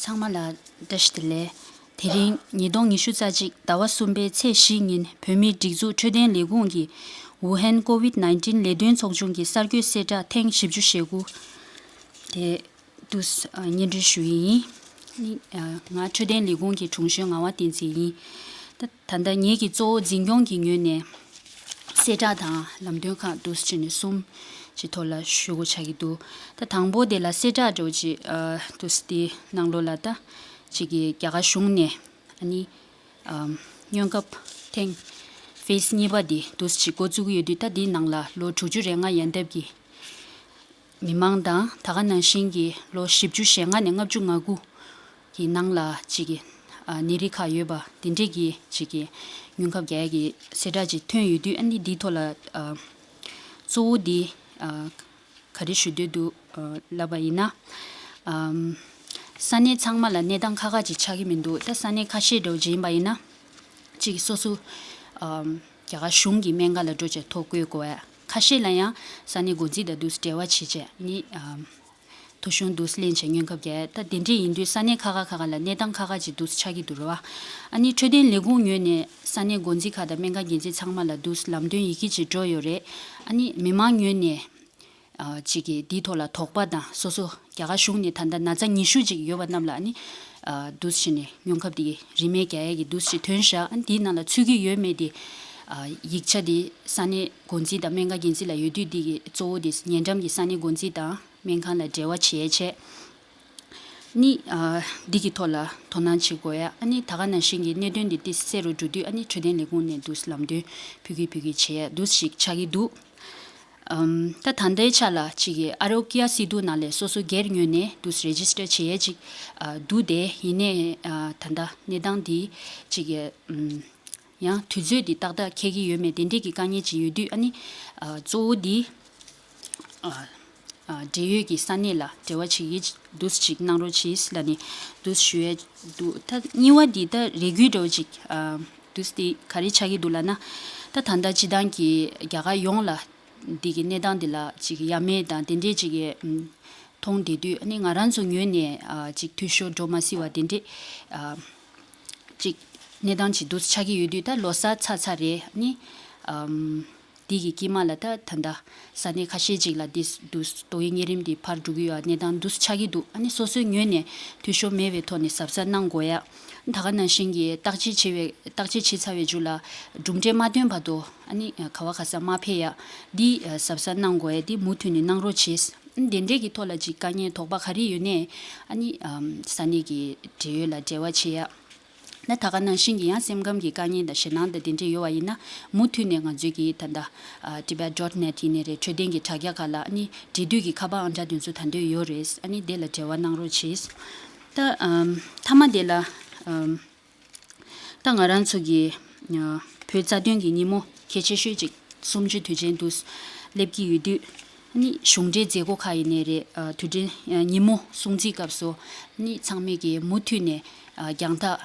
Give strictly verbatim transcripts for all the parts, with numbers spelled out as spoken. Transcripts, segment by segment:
ཚང་མ་ལ་བཀྲ་ཤིས་བདེ་ལེགས། དེ་རིང་ཉིས་སྟོང་ཉི་ཤུ་རྩ་གཅིག་ཟླ་བ་གསུམ་པའི་ཚེས་བཞི་ཉིན་བོད་མིའི་སྒྲིག་འཛུགས་འཕྲོད་བསྟེན་ལས་ཁུངས་ཀྱི་ཝུ་ཧན་ཀོ་ཝིད་ནའིན་ཊིན་ལས་དོན་ཚོགས་ཆུང་གི་གསར་འགོད་གསལ་བསྒྲགས་ཐེངས་བཞི་བཅུ་ཞེ་དགུ་དེ་དུ་སྙན་སྒྲོན་ཞུ་ཡི་ཡིན། ང་འཕྲོད་བསྟེན་ལས་ཁུངས་ཀྱི་དྲུང་གཞོན་ངག་དབང་བསྟན་འཛིན་ཡིན། ད་ད་ལྟ་ངེད་ཀྱི་གཙོ་བོ་འཛིན་སྐྱོང་གི་ངོས་ནས་གསལ་བསྒྲགས་དང་ལམ་སྟོན་ཁག་འདུག་སེ་བྱས་ནས་གསུམ་གྱི་ཐོག་ལ་ཞུ་དགོས་ཆགས་ཀྱི་འདུག་ད་དང་པོ་དེ་ལ་གསལ་བསྒྲགས་འདྲ་བོ་ཅིག་འདུག་སེ་དེའི་ནང་ལོགས་ལ་ད་ཅིག་གི་རྒྱ་གར་གཞུང་ནས་ཨ་ནི་སྔོན་ཁབ་ཐེངས་ཕེ་སི་གཉིས་པ་དེ་འདུག་སེ་ཅིག་འགོ་བཙུགས་ཀྱི་ཡོད་དུས། ད་དེའི་ནང་ལ་ལོ་དྲུག་ཅུ་རེ་ལྔ་ཡན་འདབ་ཀྱི་མི་མང་དང་། ད་ག་ནང་བཞིན་གྱི་ལོ་བཞི་བཅུ་ཞེ་ལྔ་ནས་ལྔ་བཅུ་ང་དགུ་གི་ནང་ལ་ཅིག་གི་ཨ་ནད་རིགས་ཁག་ཡོད་པ་དེ་འདྲས་ཀྱི་ཅིག་གི་སྔོན་ཁབ་རྒྱག་ཡ་གི་གསལ་བསྒྲགས་ཅིག་ཐོན་ཡོད་དུས། ཨ་ནི་འདིའི་ཐོག་ལ་ཨ་གཙོ་བོ་འདི་ཨ་ག་རེ་ཞུ་འདོད་འདུག་ཨ་ལབ་པ་ཡིན་ན། ཨམ་ས་གནས་ཚང་མ་ལ་གནས་སྟངས་ཁག་ཁག་ཅིག་ཆགས་ཀྱི་མི་འདུག་ད་ས་གནས་ཁ་ཤས་འདྲ་བོ་ཅིག་ཡིན་པ་ཡིན་ན། ཅིག་སོ་སོ་ཨམ་རྒྱ་གར་གཞུང་གི་སྨན་ཁང་ལ་འགྲོ་བྱས་ཐོ་བཀོད་དགོས་ཡ། ཁ་ཤས་ལ་ཡང་ས་གནས་འགོ་འཛིན་དང་འདུག་སེ་འབྲེལ་བ་བྱེད་བྱས་ནི་ཨམ་ཐོ་གཞུང་འདུག་སེ་ལེན་བྱས་སྔོན་ཁབ་རྒྱག་ཡ། ད་དེ་འདྲས་ཡིན་དུས་ས་གནས་ཁག་ཁག་ཁག་ཁག་ལ་གནས་སྟངས་ཁག་ཁག་ཅིག་འདུག་སེ་ཆགས་ཀྱི་འདུག་རེད་བ། ཨ་ནི་འཕྲོད་བསྟེན་ལས་ཁུངས་ངོས་ནས་ས་གནས་འགོ་འཛིན་ཁག་དང་སྨན་ཁང་འགན་འཛིན་ཚང་མ་ལ་འདུག་སེ་ལམ་སྟོན་ཡི་གེ་ཅིག་འགྲོ་ཡོད་རེད། ཨ་ནི་མི་མང་ངོས་ནས་ཨ་ཅིག་གིས་འདིའི་ཐོག་ལ་དོགས་པ་དང་། སོ་སོ་རྒྱ་གར་གཞུང་ནས་ད་ལྟ་ན་ཚ་ཉེ་ཤོས་ཅིག་ཡོད་པ་རྣམས་ལ་ཨ་ནི་ཨ་འདུག་སེ་བྱས་ནས་སྔོན་ཁབ་དེ་རིན་མེད་རྒྱག་ཡ་གི་འདུག་སེ་ཐོན་བཞག་ཨ་ནི་དེའི་ནང་ལ་ཚུད་ཀྱི་ཡོད་མེད་དེ་ཨ་ཡིག་ཆ་དེ་ས་གནས་འགོ་འཛིན་དང་སྨན་ཁང་འགན་འཛིན་ལ་ཡོད་དུས། དེ་གི་གཙོ་བོ་དེ་ཉེ་འགྲམ་གྱི་ས་གནས་འགོ་འཛིན་དང་སྨན་ཁང་ལ་འབྲེལ་བ་བྱས་བྱས་ནི་ཨ་འདི་གི་ཐོག་ལ་དོ་སྣང་བྱེད་དགོས་ཡ། ཨ་ནི་ད་ག་ནང་བཞིན་གྱི་གནད་དོན་འདི་ཏོག་ཙམ་གསལ་རུ་འགྲོ་དུས། ཨ་ནི་འཕྲོད་བསྟེན་ལས་ཁུངས་ནས་འདུག་སེ་ལམ་སྟོན་ཕུལ་གི་ཕུལ་གི་བྱས་ཡ་འདུག་སེ་ཞིག་ཆགས་ཀྱི་འདུག་ཨམ་ད་ད་ལྟའི་ཆ་ལ་ཅིག་གི་ཨ་རོ་ཀི་ཡ་སི་ཏུ་ནང་ལས་སོ་སོ་སྒེར་ངོས་ནས་འདུག་སེ་རེ་ཇི་སི་ཊར་བྱེད་ཡས་ཅིག་ཨ་འདུག་སྟེ། ཡིན་ནའི་ཨ་ད་ལྟ་གནས་སྟངས་འདི་ཅིག་གི་ཨམ་ཡང་དུས་ཚོད་འདི་ཏག་ཏག་འཁེལ་གྱི་ཡོད་མེད་དེ་འདྲས་ཀྱི་དཀའ་ངལ་ཅིག་ཡོད་དུས། ཨ་ནི་ཨ་གཙོ་བོ་འདི་ཨ་ཨ་འབྲེལ་ཡོད་ཀྱི་ས་གནས་ལ་འབྲེལ་བ་བྱེད་ཀྱི་འདུག་སེ་ཅིག་གནང་རོགས་གྱིས་ལབ་ནས་འདུག་སེ་ཞུ་ཡས་འདུག་ད་གཉིས་པ་འདི་ད་རེ་སྐུལ་འདྲ་བོ་ཅིག་ཨ་འདུག་སེ་དེ་ག་རེ་ཆགས་ཀྱི་འདུག་ལབ་ན། ད་ད་ལྟ་སྤྱིར་བཏང་གི་རྒྱ་གར་ཡོངས་ལ་འདི་གི་གནས་སྟངས་འདི་ལ་ཅིག་ཡ་མེད་དང་དེ་འདྲས་ཅིག་གི་ཨམ་མཐོང་བསྡད་དུས། ཨ་ནི་ང་རང་ཚོ་ངོས་ནས་ཨ་ཅིག་འཐུས་ཤོར་འགྲོ་མ་སྲིད་པ་དེ་འདྲས་ཨ་ཅིག་གནས་སྟངས་ཅིག་འདུག་སེ་ཆགས་ཀྱི་ཡོད་དུས། ད་ལོ་གསར་ཚར་ཚར་རེད། ཨ་ནི་ཨམ་འདི་གི་དཀྱིལ་མ་ལ་ད་ད་ལྟ་ས་གནས་ཁ་ཤས་ཅིག་ལ་འདི་འདུག་སེ་ཏོག་དབྱིབས་གཉན་རིམས་འདི་འཕར་འགྲོ་གི་ཡོད་པ་གནས་སྟངས་འདུག་སེ་ཆགས་ཀྱི་འདུག་ཨ་ནི་སོ་སོའི་ངོས་ནས་འཐུས་ཤོར་མེད་པའི་ཐོག་ནས་གཟབ་གཟབ་གནང་དགོས་ཡ། ད་ག་ནང་བཞིན་གྱི་བརྟག་དཔྱད་བྱེད་པའི་བརྟག་དཔྱད་བྱས་ཚར་བའི་མཇུག་ལ་གྲུབ་འབྲས་མ་ཐོན་བར་དུ་ཨ་ནི་ག་བ་ག་ས་མ་ཕེབས་ཡ། འདི་གཟབ་གཟབ་གནང་དགོས་ཡ། འདི་མུ་མཐུད་ནས་གནང་རོགས་གྱིས། དེ་འདྲས་ཀྱི་ཐོག་ལ་ཅིག་དཀའ་ངལ་དོགས་པ་ག་རེ་ཡོད་ནའི་ཨ་ནི་ཨམ་ས་གནས་ཀྱི་འབྲེལ་ཡོད་ལ་འབྲེལ་བ་བྱེད་ཡ། ད་ད་ག་ནང་བཞིན་གྱི་ཡང་སེམས་ཁམས་ཀྱི་དཀའ་ངལ་དང་ཞེད་སྣང་དང་དེ་འདྲས་ཡོད་པ་ཡིན་ན། མུ་མཐུད་ནས་ང་ཚོའི་གི་ད་ལྟ་ཨ་tibet dot net ཡིན་ནའི་རེད། འཕྲོད་བསྟེན་གྱི་དྲ་རྒྱ་ཁག་ལ་ཨ་ནི་འབྲེལ་མཐུད་ཀྱི་ཁ་པར་ཨང་གྲངས་དེ་ཚོ་ད་འདོད་ཡོད་རེད། ཨ་ནི་དེ་ལ་འབྲེལ་བ་གནང་རོགས་གྱིས། ད་ཨམ་མཐའ་མ་དེ་ལ་ཨམ་ད་ང་རང་ཚོ་གི་ཨ་བོད་རྩ་དོན་གྱི་ཉིན་མོ་གལ་ཆེ་ཤོས་ཅིག་གསུམ་བཅུའི་དུས་ཆེན་དུ་སླེབས་ཀྱི་ཡོད་དུས། ཨ་ནི་གཞུང་འབྲེལ་མཛད་སྒོ་ཁག་ཡིན་ནའི་རེད། ཨ་དུས་དྲན་ཨ་ཉིན་མོ་སྲུང་བརྩིའི་སྐབས་སུ་ཨ་ནི་ཚང་མས་ཀྱི་མུ་མཐུད་ནས་ཨ་རྒྱང་ཐག་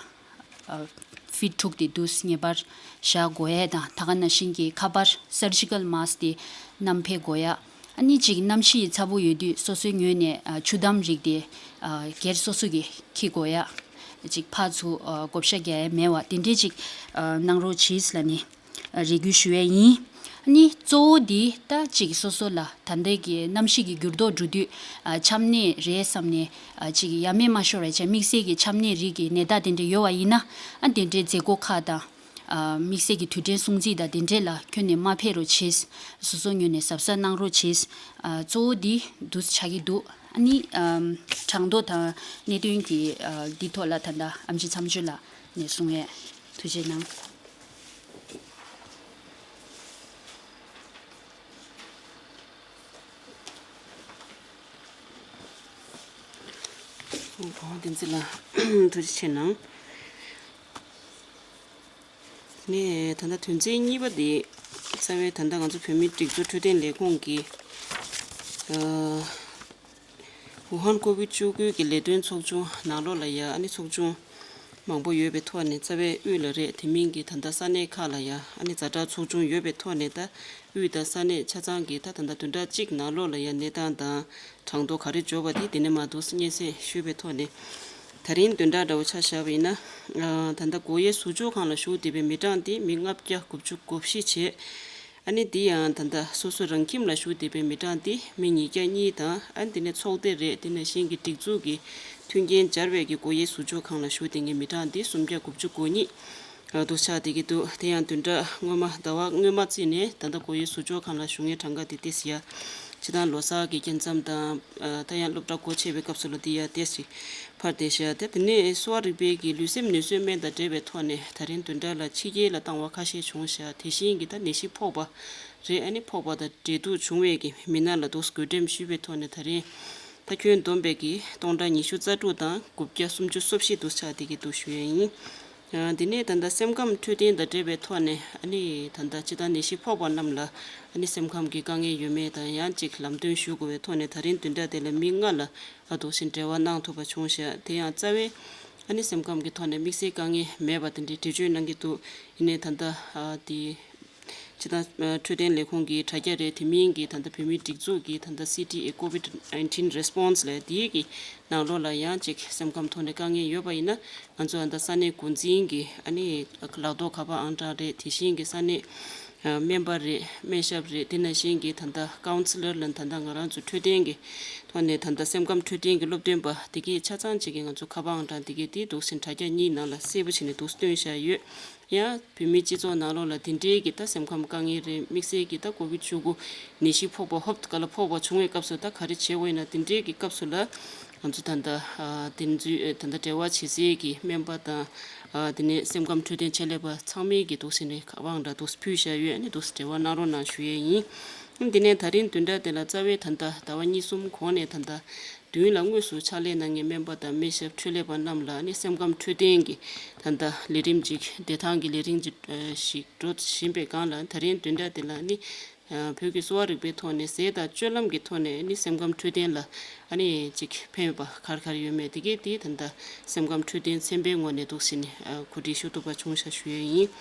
ཨ་ཕིཊ་དྲུག་དེ་འདུག་སེ་ངེས་པར་བཞག་དགོས་ཡས་དང་། ད་ག་ནང་བཞིན་གྱི་ཁ་པར་surgical mask་དེ་བསྣམས་ཕེབས་དགོས་ཡ། ཨ་ནི་ཅིག་གནམ་གཤིས་ཚ་པོ་ཡོད་དུས་སོ་སོའི་ངོས་ནས་ཨ་ཆུ་དམ་རིགས་དེ་ཨ་སྒེར་སོ་སོ་གིས་འཁྱེར་དགོས་ཡ། ཅིག་ཕར་ཚུར་ཨ་བགོ་བཤའ་རྒྱག་ཡ་མེད་པ་དེ་འདྲས་ཅིག་ཨ་གནང་རོགས་གྱིས་ལབ་ནས་ཨ་རེ་སྐུལ་ཞུ་ཡས་ཡིན། ཨ་ནི་གཙོ་བོ་འདི་ད་ཅིག་སོ་སོ་ལ་ད་ལྟའི་གི་གནམ་གཤིས་ཀྱི་འགྱུར་ལྡོག་འགྲོ་དུས་ཨ་ཆམ་ནད་རེད་བསམ་ནས་ཨ་ཅིག་ཡ་མེད་མ་ཤོར་བའི་ཆེད། དམིགས་བསལ་གྱི་ཆམ་ནད་རིགས་ཀྱི་ནད་རྟགས་དེ་འདྲ་ཡོད་པ་ཡིན་ན། ཨ་དེ་འདྲའི་མཛད་སྒོ་ཁག་དང་། ཨ་དམིགས་བསལ་གྱི་དུས་དྲན་སྲུང་བརྩི་དང་དེ་འདྲས་ལ་ཁྱོན་ནས་མ་ཕེབས་རོགས་གྱིས། སོ་སོ་ངོས་ནས་གཟབ་གཟབ་གནང་རོགས་གྱིས། ཨ་གཙོ་བོ་འདི་འདུག་སེ་ཆགས་ཀྱི་འདུག་ཨ་ནི་ཨམ་གྲངས་ཐོ་དང་གནད་དོན་གྱི་ཨ་འདི་ཐོག་ལ་ད་ལྟ་ཨེམ་ཆི་མཚམས་གཅོད་ལགས་ནས་གསུང་ཡས། ཐུགས་རྗེ་གནང་། ཨོ་བདེན་ཚིག་ལ་ཐུགས་རྗེ་ཆེ་གནང་། ནས་ད་ལྟ་དོན་ཚན་གཉིས་པ་དེ་རྩ་བའི་ད་ལྟ་ང་ཚོ་བོད་མིའི་སྒྲིག་འཛུགས་འཕྲོད་བསྟེན་ལས་ཁུངས་ཀྱི་ཨ་ཝུ་ཧན་ཀོ་བིད་བཅུ་དགུ་གི་ལས་དོན་ཚོགས་ཆུང་ནང་ལོགས་ལ་ཡ། ཨ་ནི་ཚོགས་ཆུང་མང་པོ་ཡོད་པའི་ཐོག་ནས་རྩ་བའི་དབུས་ལ་རེད། དེ་མིན་གྱི་ད་ལྟ་ས་གནས་ཁག་ལ་ཡ། ཨ་ནི་ཛ་དྲག་ཚོགས་ཆུང་ཡོད་པའི་ཐོག་ནས་ད་དབུས་དང་ས་གནས་ཆ་ཚང་གི་ད་ད་ལྟ་བདུན་ཕྲག་གཅིག་ནང་ལོགས་ལ་ཡ་གནས་སྟངས་དང་གྲངས་ཐོ་ག་རེ་འབྱོར་བ་དེ་དེ་ནས་མར་འདུག་སེ་སྙན་སེང་ཞུས་པའི་ཐོག་ནས། ད་རིང་བདུན་ཕྲག་འདྲ་བོ་ཆ་བཞག་པ་ཡིན་ན། ཨ་ད་ལྟ་སྒོ་དབྱེ་ཟུར་འཇོག་ཁང་ལ་ཞུགས་བསྡད་པའི་མི་གྲངས་དེ་མི་ལྔ་བརྒྱ་དགུ་བཅུ་གོ་བཞི་བྱས། ཨ་ནི་དེ་ཡང་ད་ལྟ་སོ་སོ་རང་ཁྱིམ་ལ་ཞུགས་བསྡད་པའི་མི་གྲངས་དེ་མི་ཉིས་བརྒྱ་གཉིས་དང་། ཨ་ནི་དེ་ནས་ཚོགས་སྡེ་རེད། དེ་ནང་བཞིན་གྱི་སྒྲིག་འཛུགས་ཀྱི་མཐུན་རྐྱེན་སྦྱར་བའི་གི་སྒོ་དབྱེ་ཟུར་འཇོག་ཁང་ལ་ཞུགས་བསྡད་མཁན་མི་གྲངས་དེ་སུམ་བརྒྱ་དགུ་བཅུ་གོ་གཉིས། ཨ་འདུག་ཆགས་བསྡད་ཀྱི་འདུག་དེ་ཡང་བདུན་ཕྲག་སྔོན་མ་ཟླ་བ་སྔོན་མ་བརྩིས་ནས་ད་ལྟ་སྒོ་དབྱེ་ཟུར་འཇོག་ཁང་ལ་ཞུགས་མཁན་གྲངས་ཀ་དེ་ཏོག་ཙམ་ཡར། སྤྱིར་བཏང་ལོ་གསར་གྱི་སྐྱེ་མཚམས་དང་། ཨ་ད་ཡང་སློབ་གྲྭ་སྒོ་ཕྱེ་བའི་སྐབས་སུ་ལ་དེ་ཡར་ཏོག་ཙམ་འཕར་བསྡད་ཤག་དེ་དེ་ནས་གསོ་བ་རིག་པའི་གི་ལུས་སེམས་ནད་གསོའི་སྨན་དང་འབྲེལ་བའི་ཐོག་ནས་ད་རིང་བདུན་ཕྲག་ལ་ཕྱི་རྒྱལ་ལ་བཏང་བ་ཁ་ཤས་བྱུང་ཤག་དེ་བཞིན་གྱི་ད་ནད་གཞི་ཕོག་པ་རེད། ཨ་ནི་ཕོག་པ་དང་འབྲེལ་གཏུག་བྱུང་བའི་གི་མི་སྣ་ལ་ཏོག་ཙམ་བགོ་འགྲེམས་ཞུས་པའི་ཐོག་ནས་ད་རིང་ད་ཁྱོན་བསྡོམས་པའི་གི་སྟོང་ཕྲག་ཉི་ཤུ་རྩ་དྲུག་དང་དགུ་བརྒྱ་སུམ་ཅུ་སོ་བཞི་འདུག་ཆགས་བསྡད་ཀྱི་འདུག་ཞུ་ཡས་ཡིན། ཨ་འདི་ནས་ད་ལྟ་སེམས་ཁམས་འཕྲོད་བསྟེན་དང་འབྲེལ་བའི་ཐོག་ནས། ཨ་ནི་ད་ལྟ་སྤྱིར་བཏང་ནད་གཞི་ཕོག་པ་རྣམས་ལ་ཨ་ནི་སེམས་ཁམས་ཀྱི་དཀའ་ངལ་ཡོད་མེད་དང་ཡང་ཅིག་ལམ་སྟོན་ཞུ་དགོས་པའི་ཐོག་ནས་ད་རིང་བདུན་ཕྲག་དེ་ལ་མི་ལྔ་ལ་ཨ་འདུག་སེ་འབྲེལ་བ་གནང་ཐུབ་པ་བྱུང་ཤག་དེ་ཡང་རྩ་བའི་ཨ་ནི་སེམས་ཁམས་ཀྱི་ཐོག་ནས་དམིགས་བསལ་དཀའ་ངལ་མེད་པ་དེ་འདྲའི་འགྲེལ་བརྗོད་གནང་གི་འདུག་ཡིན་ནའི་ད་ལྟ་ཨ་དེ་སྤྱིར་བཏང་འཕྲོད་བསྟེན་ལས་ཁུངས་ཀྱི་དྲ་རྒྱ་རེད། དེ་མིན་གྱི་ད་ལྟ་བོད་མིའི་སྒྲིག་འཛུགས་ཀྱི་ད་ལྟ་སི་ཊི་ཨེ་ཀོ་ཝིཌ་ནའིན་ཊིན་རེ་སི་པོན་སི་ལབ་དེའི་གི་ནང་ལོགས་ལ་ཡང་ཅིག་སེམས་ཁམས་ཐོག་ནས་དཀའ་ངལ་ཡོད་པ་ཡིན་ན། ང་ཚོ་ད་ལྟ་ས་གནས་འགོ་འཛིན་གྱི་ཨ་ནི་ལག་ཐོག་ཁ་པར་ཨང་གྲངས་རེད། དེ་བཞིན་གྱི་ས་གནས་ཨ་སྨན་པ་རེད། སྨན་ཞབས་རེད། དེ་ནང་བཞིན་གྱི་ད་ལྟ་ཀའུན་སི་ལར་ལ་ད་ལྟ་ང་རང་ཚོ་འཕྲོད་བསྟེན་གྱི་ཐོག་ནས་ད་ལྟ་སེམས་ཁམས་འཕྲོད་བསྟེན་གྱི་སློབ་སྟོན་པ་དེ་གས་ཆ་ཚང་ཅིག་གིས་ང་ཚོ་ཁ་པར་ཨང་གྲངས་དེ་གས་དེ་འདུག་སེ་དྲ་རྒྱ་གཉིས་ནང་ལ་གསལ་པོ་བྱས་ནས་འདུག་སྟོན་བཞག་ཡོད། ཡང་བོད་མིའི་སྤྱི་ཚོགས་ནང་ལོགས་ལ་དེ་འདྲའི་གི་ད་སེམས་ཁམས་དཀའ་ངལ་རེད། དམིགས་བསལ་གྱི་ད་ཀོ་ཝིཌ་བཅུ་དགུ་ནད་གཞི་ཕོག་པ་ཧོབ་ཏེ་ག་ལ་ཕོག་པ་བྱུང་བའི་སྐབས་སུ་ད་ག་རེ་བྱེད་དགོས་ཡིན་ན། དེ་འདྲའི་གི་སྐབས་སུ་ལ་ང་ཚོ་ད་ལྟ་ཨ་དེ་ཚོའི་ཨ་ད་ལྟ་འབྲེལ་བ་བྱེད་སའི་གི་སྨན་པ་དང་། ཨ་དེ་ནས་སེམས་ཁམས་འཕྲོད་བསྟེན་ཆེད་ལས་པ་ཚང་མས་གི་འདུག་སེ་ནས་ཁ་པར་ཨང་གྲངས་འདུག་སེ་ཕུལ་བཞག་ཡོད། ཨ་ནི་འདུག་སེ་འབྲེལ་བ་གནང་རོགས་གནང་ཞུ་ཡས་ཡིན། ཨ་དེ་ནས་ད་རིང་བདུན་ཕྲག་དེ་ལ་རྩ་བའི་ད་ལྟ་ཟླ་བ་གཉིས་གསུམ་གོང་ནས་ད་ལྟ་མདུན་ལ་དངོས་སུ་ཕྱག་ལས་གནང་མཁན་སྨན་པ་དང་སྨན་ཞབས་འཕྲོད་ལས་པ་རྣམས་ལ་ནི་སེམས་ཁམས་འཕྲོད་བསྟེན་གྱི་ད་ལྟ་ལས་རིམ་ཅིག་བདེ་ཐང་གི་ལས་རིམ་ཅིག་ཨ་ཞིག་འགྲོ་བཞིན་པའི་སྒང་ལ། ད་རིང་བདུན་ཕྲག་འདི་ལ་ནི་ཨ་བོད་ཀྱི་གསོ་བ་རིག་པའི་ཐོག་ནས་ཟས་དང་སྤྱོད་ལམ་གྱི་ཐོག་ནས་ནི་སེམས་ཁམས་འཕྲོད་བསྟེན་ལ་ཨ་ནི་ཅིག་ཕན་པ་ག་རེ་ག་རེ་ཡོད་མེད་དེ་གས་དེ་ད་ལྟ་སེམས་ཁམས་འཕྲོད་བསྟེན་ཚན་པའི་ངོས་ནས་འདུག་སེ་ནི་ཨ་གོ་སྒྲིག་ཞུ་ཐུབ་པ་བྱུང་ཤག་ཞུ་ཡས་ཡིན།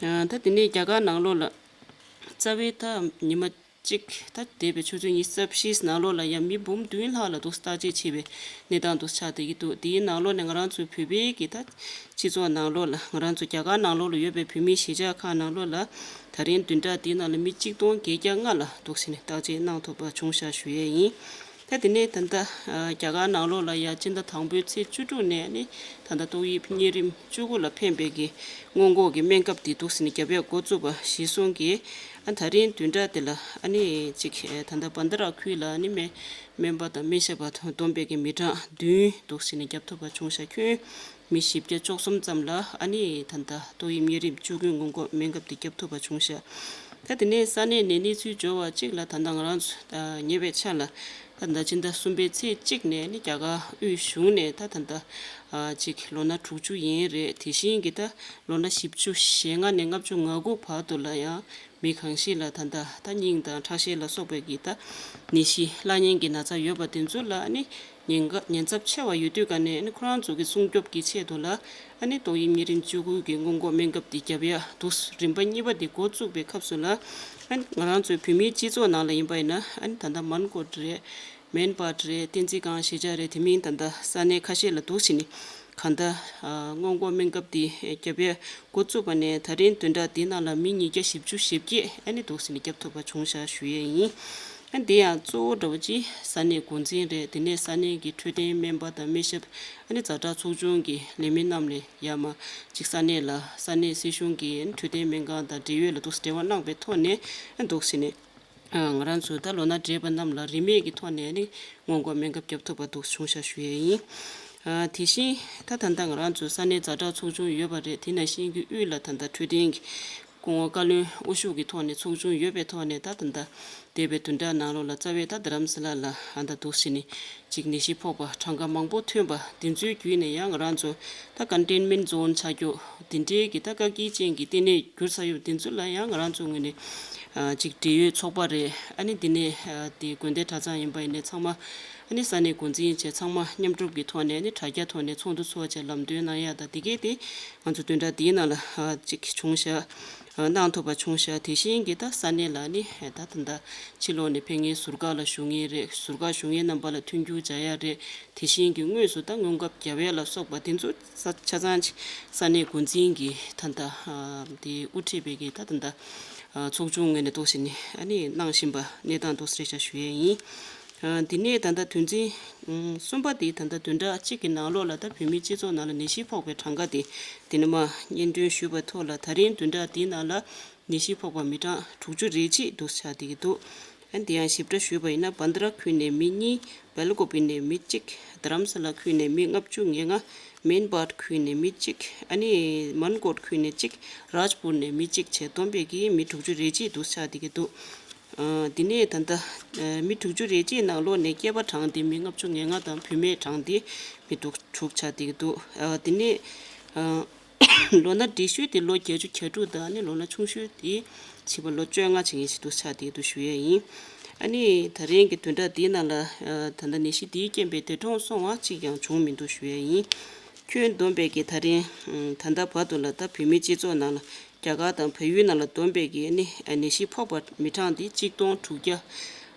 ཨ་ད་དེ་ནས་རྒྱ་གར་ནང་ལོགས་ལ་རྩ་བའི་ད་ཉི་མ་གཅིག་ད་འདས་པའི་ཆུ་ཚོད་ཉི་ཤུ་རྩ་བཞིའི་ནང་ལོགས་ལ་ཡང་མི་འབུམ་བདུན་ལྷག་ལ་འདུག་བརྟག་དཔྱད་བྱས་པའི་གནས་སྟངས་འདུག་ཆགས་བསྡད་ཀྱི་འདུག་དེའི་ནང་ལོགས་ནས་ང་རང་ཚོའི་བོད་པའི་གི་ད་སྤྱི་ཚོགས་ནང་ལོགས་ལ། ང་རང་ཚོ་རྒྱ་གར་ནང་ལོགས་ལ་ཡོད་པའི་བོད་མིའི་གཞིས་ཆགས་ཁག་ནང་ལོགས་ལ་ད་རིང་བདུན་ཕྲག་འདིའི་ནང་ལ་མི་གཅིག་སྟོང་བརྒྱད་བརྒྱ་ལྔ་ལ་འདུག་སེ་ནས་བརྟག་དཔྱད་གནང་ཐུབ་པ་བྱུང་ཤག་ཞུ་ཡས་ཡིན། ད་དེ་ནས་ད་ལྟ་ཨ་རྒྱ་གར་ནང་ལོགས་ལ་ཡང་སྤྱི་ཟླ་དང་པོའི་ཚེས་བཅུ་དྲུག་ནས་ནི་ད་ལྟ་ཏོག་དབྱིབས་གཉན་རིམས་བཅུ་དགུ་ལ་ཕན་པའི་གི་སྔོན་འགོག་གི་སྨན་ཁབ་དེ་འདུག་སེ་ནས་རྒྱབ་ཡག་འགོ་བཙུགས་པ་གཞིར་བཟུང་གིས། ཨ་ད་རིང་བདུན་ཕྲག་དེ་ལ་ཨ་ནི་ཅིག་ཨ་ད་ལྟ་བྷན་དྷ་ར་ཁུལ་ལ་ཨ་ནི་སྨན་སྨན་པ་དང་སྨན་ཞབས་པ་བསྡོམས་པའི་གི་མི་གྲངས་བདུན་འདུག་སེ་ནས་བརྒྱབ་ཐུབ་པ་བྱུང་ཤག་ཁྱོན་མི་བཞི་བརྒྱ་བཅུ་གསུམ་ཙམ་ལ་ཨ་ནི་ད་ལྟ་ཏོག་དབྱིབས་གཉན་རིམས་བཅུ་དགུའི་སྔོན་འགོག་སྨན་ཁབ་དེ་བརྒྱབ་ཐུབ་པ་བྱུང་ཤག་ད་དེ་ནས་ས་གནས་ནས་གནས་ཚུལ་འབྱོར་བ་གཅིག་ལ་ད་ལྟ་ང་རང་ཚོ་ཨ་ཉེ་བའི་ཆར་ལ་ད་ལྟ་སྤྱི་ཟླ་གསུམ་པའི་ཚེས་གཅིག་ནས་ནི་རྒྱ་གར་དབུས་གཞུང་ནས་ད་ད་ལྟ་ཨ་ཅིག་ལོ་ན་དྲུག་ཅུ་ཡན་རེད། དེ་བཞིན་གྱི་ད་ལོ་ན་བཞི་བཅུ་ཞེ་ལྔ་ནས་ལྔ་བཅུ་ང་དགུ་བར་དུ་ལ་ཡང་མི་གང་ཞིག་ལ་ད་ལྟ་ད་སྙིང་དང་ཁྲག་ཤེད་ལ་སོགས་པའི་གི་ད་ནད་གཞི་བླ་གཉན་གྱི་ན་ཚ་ཡོད་པ་དེ་ཚོ་ལ་ནི་ཉེན་ཁ་ཉེན་ཚབས་ཆེ་བ་ཡོད་དུས་ཀ་ནས་ནི་ཁོ་རང་ཚོ་གི་སྲུང་སྐྱོབ་ཀྱི་ཆེད་དུ་ལ་ཨ་ནི་ཏོག་དབྱིབས་གཉན་རིམས་བཅུ་དགུ་གི་སྔོན་འགོག་སྨན་ཁབ་དེ་རྒྱབ་ཡ་འདུག་རིམ་པ་གཉིས་པ་དེ་འགོ་བཙུགས་པའི་སྐབས་སུ་ལ་ཨ་ནི་ང་རང་ཚོའི་བོད་མིའི་སྤྱི་ཚོགས་ནང་ལ་ཡིན་པ་ཡིན་ན་ཨ་ནི་ད་ལྟ་མོན་གྷོ་རེད། མེན་པཱར་རེད། བསྟན་འཛིན་སྒང་གཞིས་ཆགས་རེད། དེ་མིན་ད་ལྟ་ས་གནས་ཁ་ཤས་ལ་འདུག་སེ་ནི་གང་ལྟར་ཨ་སྔོན་འགོག་སྨན་ཁབ་དེ་རྒྱབ་ཡ་འགོ་བཙུགས་པ་ནས་ད་རིང་བདུན་ཕྲག་འདིའི་ནང་ལ་མི་ཉིས་བརྒྱ་བཞི་བཅུ་ཞེ་བརྒྱད་ཨ་ནི་འདུག་སེ་ནི་བརྒྱབ་ཐུབ་པ་བྱུང་ཤག་ཞུ་ཡས་ཡིན། ཨ་དེ་ཡང་གཙོ་བོ་འདྲ་བོ་ཅིག་ས་གནས་འགོ་འཛིན་རེད། དེ་ནས་ས་གནས་ཀྱི་འཕྲོད་བསྟེན་སྨན་པ་དང་སྨན་ཞབས། ཨ་ནི་ཛ་དྲག་ཚོགས་ཆུང་གི་ལས་མི་རྣམས་ལ་ཡར་མར་ཅིག་ས་གནས་ལ་ས་གནས་སྲིད་གཞུང་གི་འཕྲོད་བསྟེན་སྨན་ཁང་དང་འབྲེལ་ཡོད་ལ་འདུག་སེ་འབྲེལ་བ་གནང་པའི་ཐོག་ནས་ཨ་འདུག་སེ་ནི། ཨ་ང་རང་ཚོ་ད་ལོ་ན་བགྲེས་པ་རྣམས་ལ་རིན་མེད་ཀྱི་ཐོག་ནས་ནི་སྔོན་འགོག་སྨན་ཁབ་བརྒྱབ་ཐུབ་པ་འདུག་བྱུང་ཤག་ཞུ་ཡས་ཡིན། ཨ་དེ་བཞིན་ད་ད་ལྟ་ང་རང་ཚོ་ས་གནས་ཛ་དྲག་ཚོགས་ཆུང་ཡོད་པ་རེད། དེ་ནང་བཞིན་གྱི་དབུས་ལ་ད་ལྟ་འཕྲོད་བསྟེན་གྱི་སྐུ་ངོ་བཀའ་བློན་དབུ་བཞུགས་ཀྱི་ཐོག་ནས་ཚོགས་ཆུང་ཡོད་པའི་ཐོག་ནས་ད་ད་ལྟ་འདས་པའི་བདུན་ཕྲག་ནང་ལོགས་ལ་རྩ་བའི་ད་རྡ་རམ་ས་ལ་ལ་ཨ་ད་འདུག་སེ་ནི་ཅིག་ནད་གཞི་ཕོག་པ་གྲངས་ཀ་མང་པོ་ཐོན་པ་འདི་ཚོའི་བརྒྱུད་ནས་ཡང་ང་རང་ཚོ་ད་ཀོན་ཊེན་མེན་ཊི་ཛོན་ཆགས་རྒྱུ་འདི་འདྲའི་གི་ད་བཀག་སྐྱིལ་ཅན་གྱི་ལྟེ་གནས་གྱུར་ཚར་ཡོད། འདི་ཚོ་ལ་ཡང་ང་རང་ཚོའི་ངོས་ནས་ཨ་ཅིག་འབྲེལ་ཡོད་ཚོགས་པ་རེད། ཨ་ནི་འདི་ནས་ཨ་དེ་དགོན་སྡེ་གྲྭ་ཚང་ཡིན་པ་ཡིན་ནའི་ཚང་མ་ཨ་ནི་ས་གནས་འགོ་འཛིན་བྱས་ཚང་མ་མཉམ་རུབ་ཀྱི་ཐོག་ནས་ཨ་ནི་དྲ་རྒྱ་ཐོག་ནས་ཚོགས་འདུ་ཚོགས་བྱས་ལམ་སྟོན་གནང་ཡ་ད་འདི་གས་དེ་ང་ཚོ་བདུན་ཕྲག་འདིའི་ནང་ལ་ཨ་ཅིག་བྱུང་ཤག་གནང་ཐུབ་པ་བྱུང་ཤག་དེ་བཞིན་གྱི་ད་ས་གནས་ལ་ནི་ད་ད་ལྟ་ཕྱི་ལོགས་ནས་ཕེབས་མཁན་ཟུར་བཀག་ལ་བཞུགས་མཁན་རེད། ཟུར་བཀག་བཞུགས་མཁན་རྣམ་པ་ལ་མཐུན་འགྱུར་སྦྱར་ཡ་རེད། དེ་བཞིན་གྱི་དངོས་སུ་ད་སྔོན་ཁབ་རྒྱབ་ཡ་ལ་སོགས་པ་དེ་ཚོ་ས་ཆ་ཚང་ཅིག་ས་གནས་འགོ་འཛིན་གྱི་ད་ལྟ་དེ་དབུ་ཁྲིད་པའི་གི་ད་ད་ལྟ་ཚོགས་ཆུང་ངོས་ནས་འདུག་སེ་ནི་ཨ་ནི་གནང་བཞིན་པ་གནས་སྟངས་འདུག་སེ་རེད་ཤག་ཞུ་ཡས་ཡིན། དེ་ནས་ད་ལྟ་དོན་ཚན་གསུམ་པ་དེ་ད་ལྟ་བདུན་ཕྲག་གཅིག་གི་ནང་ལོགས་ལ་ད་བོད་མིའི་སྤྱི་ཚོགས་ནང་ལ་ནད་གཞི་ཕོག་པའི་གྲངས་ཀ་དེ་དེ་ནས་མར་སྙན་སྒྲོན་ཞུས་པ་ཐོག་ལ་ད་རིང་བདུན་ཕྲག་དེའི་ནང་ལ་ནད་གཞི་ཕོག་པ་མི་གྲངས་དྲུག་ཅུ་རེ་གཅིག་འདུག་ཆགས་བསྡད་ཀྱི་འདུག་ཨ་ནི་དེ་ཡང་ཞིབ་ཕྲ་ཞུས་པ་ཡིན་ན་བྷན་དྷ་ར་ཁུལ་ནས་མི་གཉིས། སྦེལ་ཀོབ་ནས་མི་གཅིག་དྷ་རམ་ས་ལ་ཁུལ་ནས་མི་ལྔ་བཅུ་ང་ལྔ། མན་སྦཱད་ཁུལ་ནས་མི་གཅིག་ཨ་ནི་མན་ཀོཊ་ཁུལ་ནས་གཅིག་རཱཇ་པུར་ནས་མི་གཅིག་བྱས་བསྡོམས་པས་ཀྱི་མི་དྲུག་ཅུ་རེ་གཅིག་འདུག་ཆགས་བསྡད་ཀྱི་འདུག་ཨ། དེ་ནས་ད་ལྟ་ཨ་མི་དྲུག་ཅུ་རེ་གཅིག་ནང་ལོགས་ནས་སྐྱེས་པ་གྲངས་དེ་མི་ལྔ་བཅུ་ང་ལྔ་དང་བུད་མེད་གྲངས་དེ་མི་དྲུག་དྲུག་ཆགས་བསྡད་ཀྱི་འདུག་ཨ། དེ་ནས་ཨ་ལོ་ན་འབྲི་ཤུལ་དེ་ལོ་བརྒྱད་ཅུ་གྱ་དྲུག་དང་ཨ་ནི་ལོ་ན་ཆུང་ཤོས་དེ་ཕྱི་པ་ལོ་བཅོ་ལྔ་བྱེད་མཁན་ཞིག་འདུག་ཆགས་བསྡད་ཀྱི་འདུག་ཞུ་ཡས་ཡིན། ཨ་ནི་ད་རིང་གི་བདུན་ཕྲག་འདིའི་ནང་ལ་ཨ་ད་ལྟ་ནད་གཞི་འདིའི་རྐྱེན་པས་འདས་གྲོངས་སོང་བ་གཅིག་ཀྱང་བྱུང་མི་འདུག་ཞུ་ཡས་ཡིན། ཁྱོན་བསྡོམས་པས་ཀྱི་ད་རིང་ཨ་ད་ལྟ་བར་དུ་ལ་ད་བོད་མིའི་སྤྱི་ཚོགས་ནང་ལ་རྒྱ་གར་དང་བལ་ཡུལ་ནང་ལ་བསྡོམས་པས་ཀྱི་ཨ་ནི་ནད་གཞི་ཕོག་པ་མི་གྲངས་འདི་གཅིག་སྟོང་དྲུག་བརྒྱ་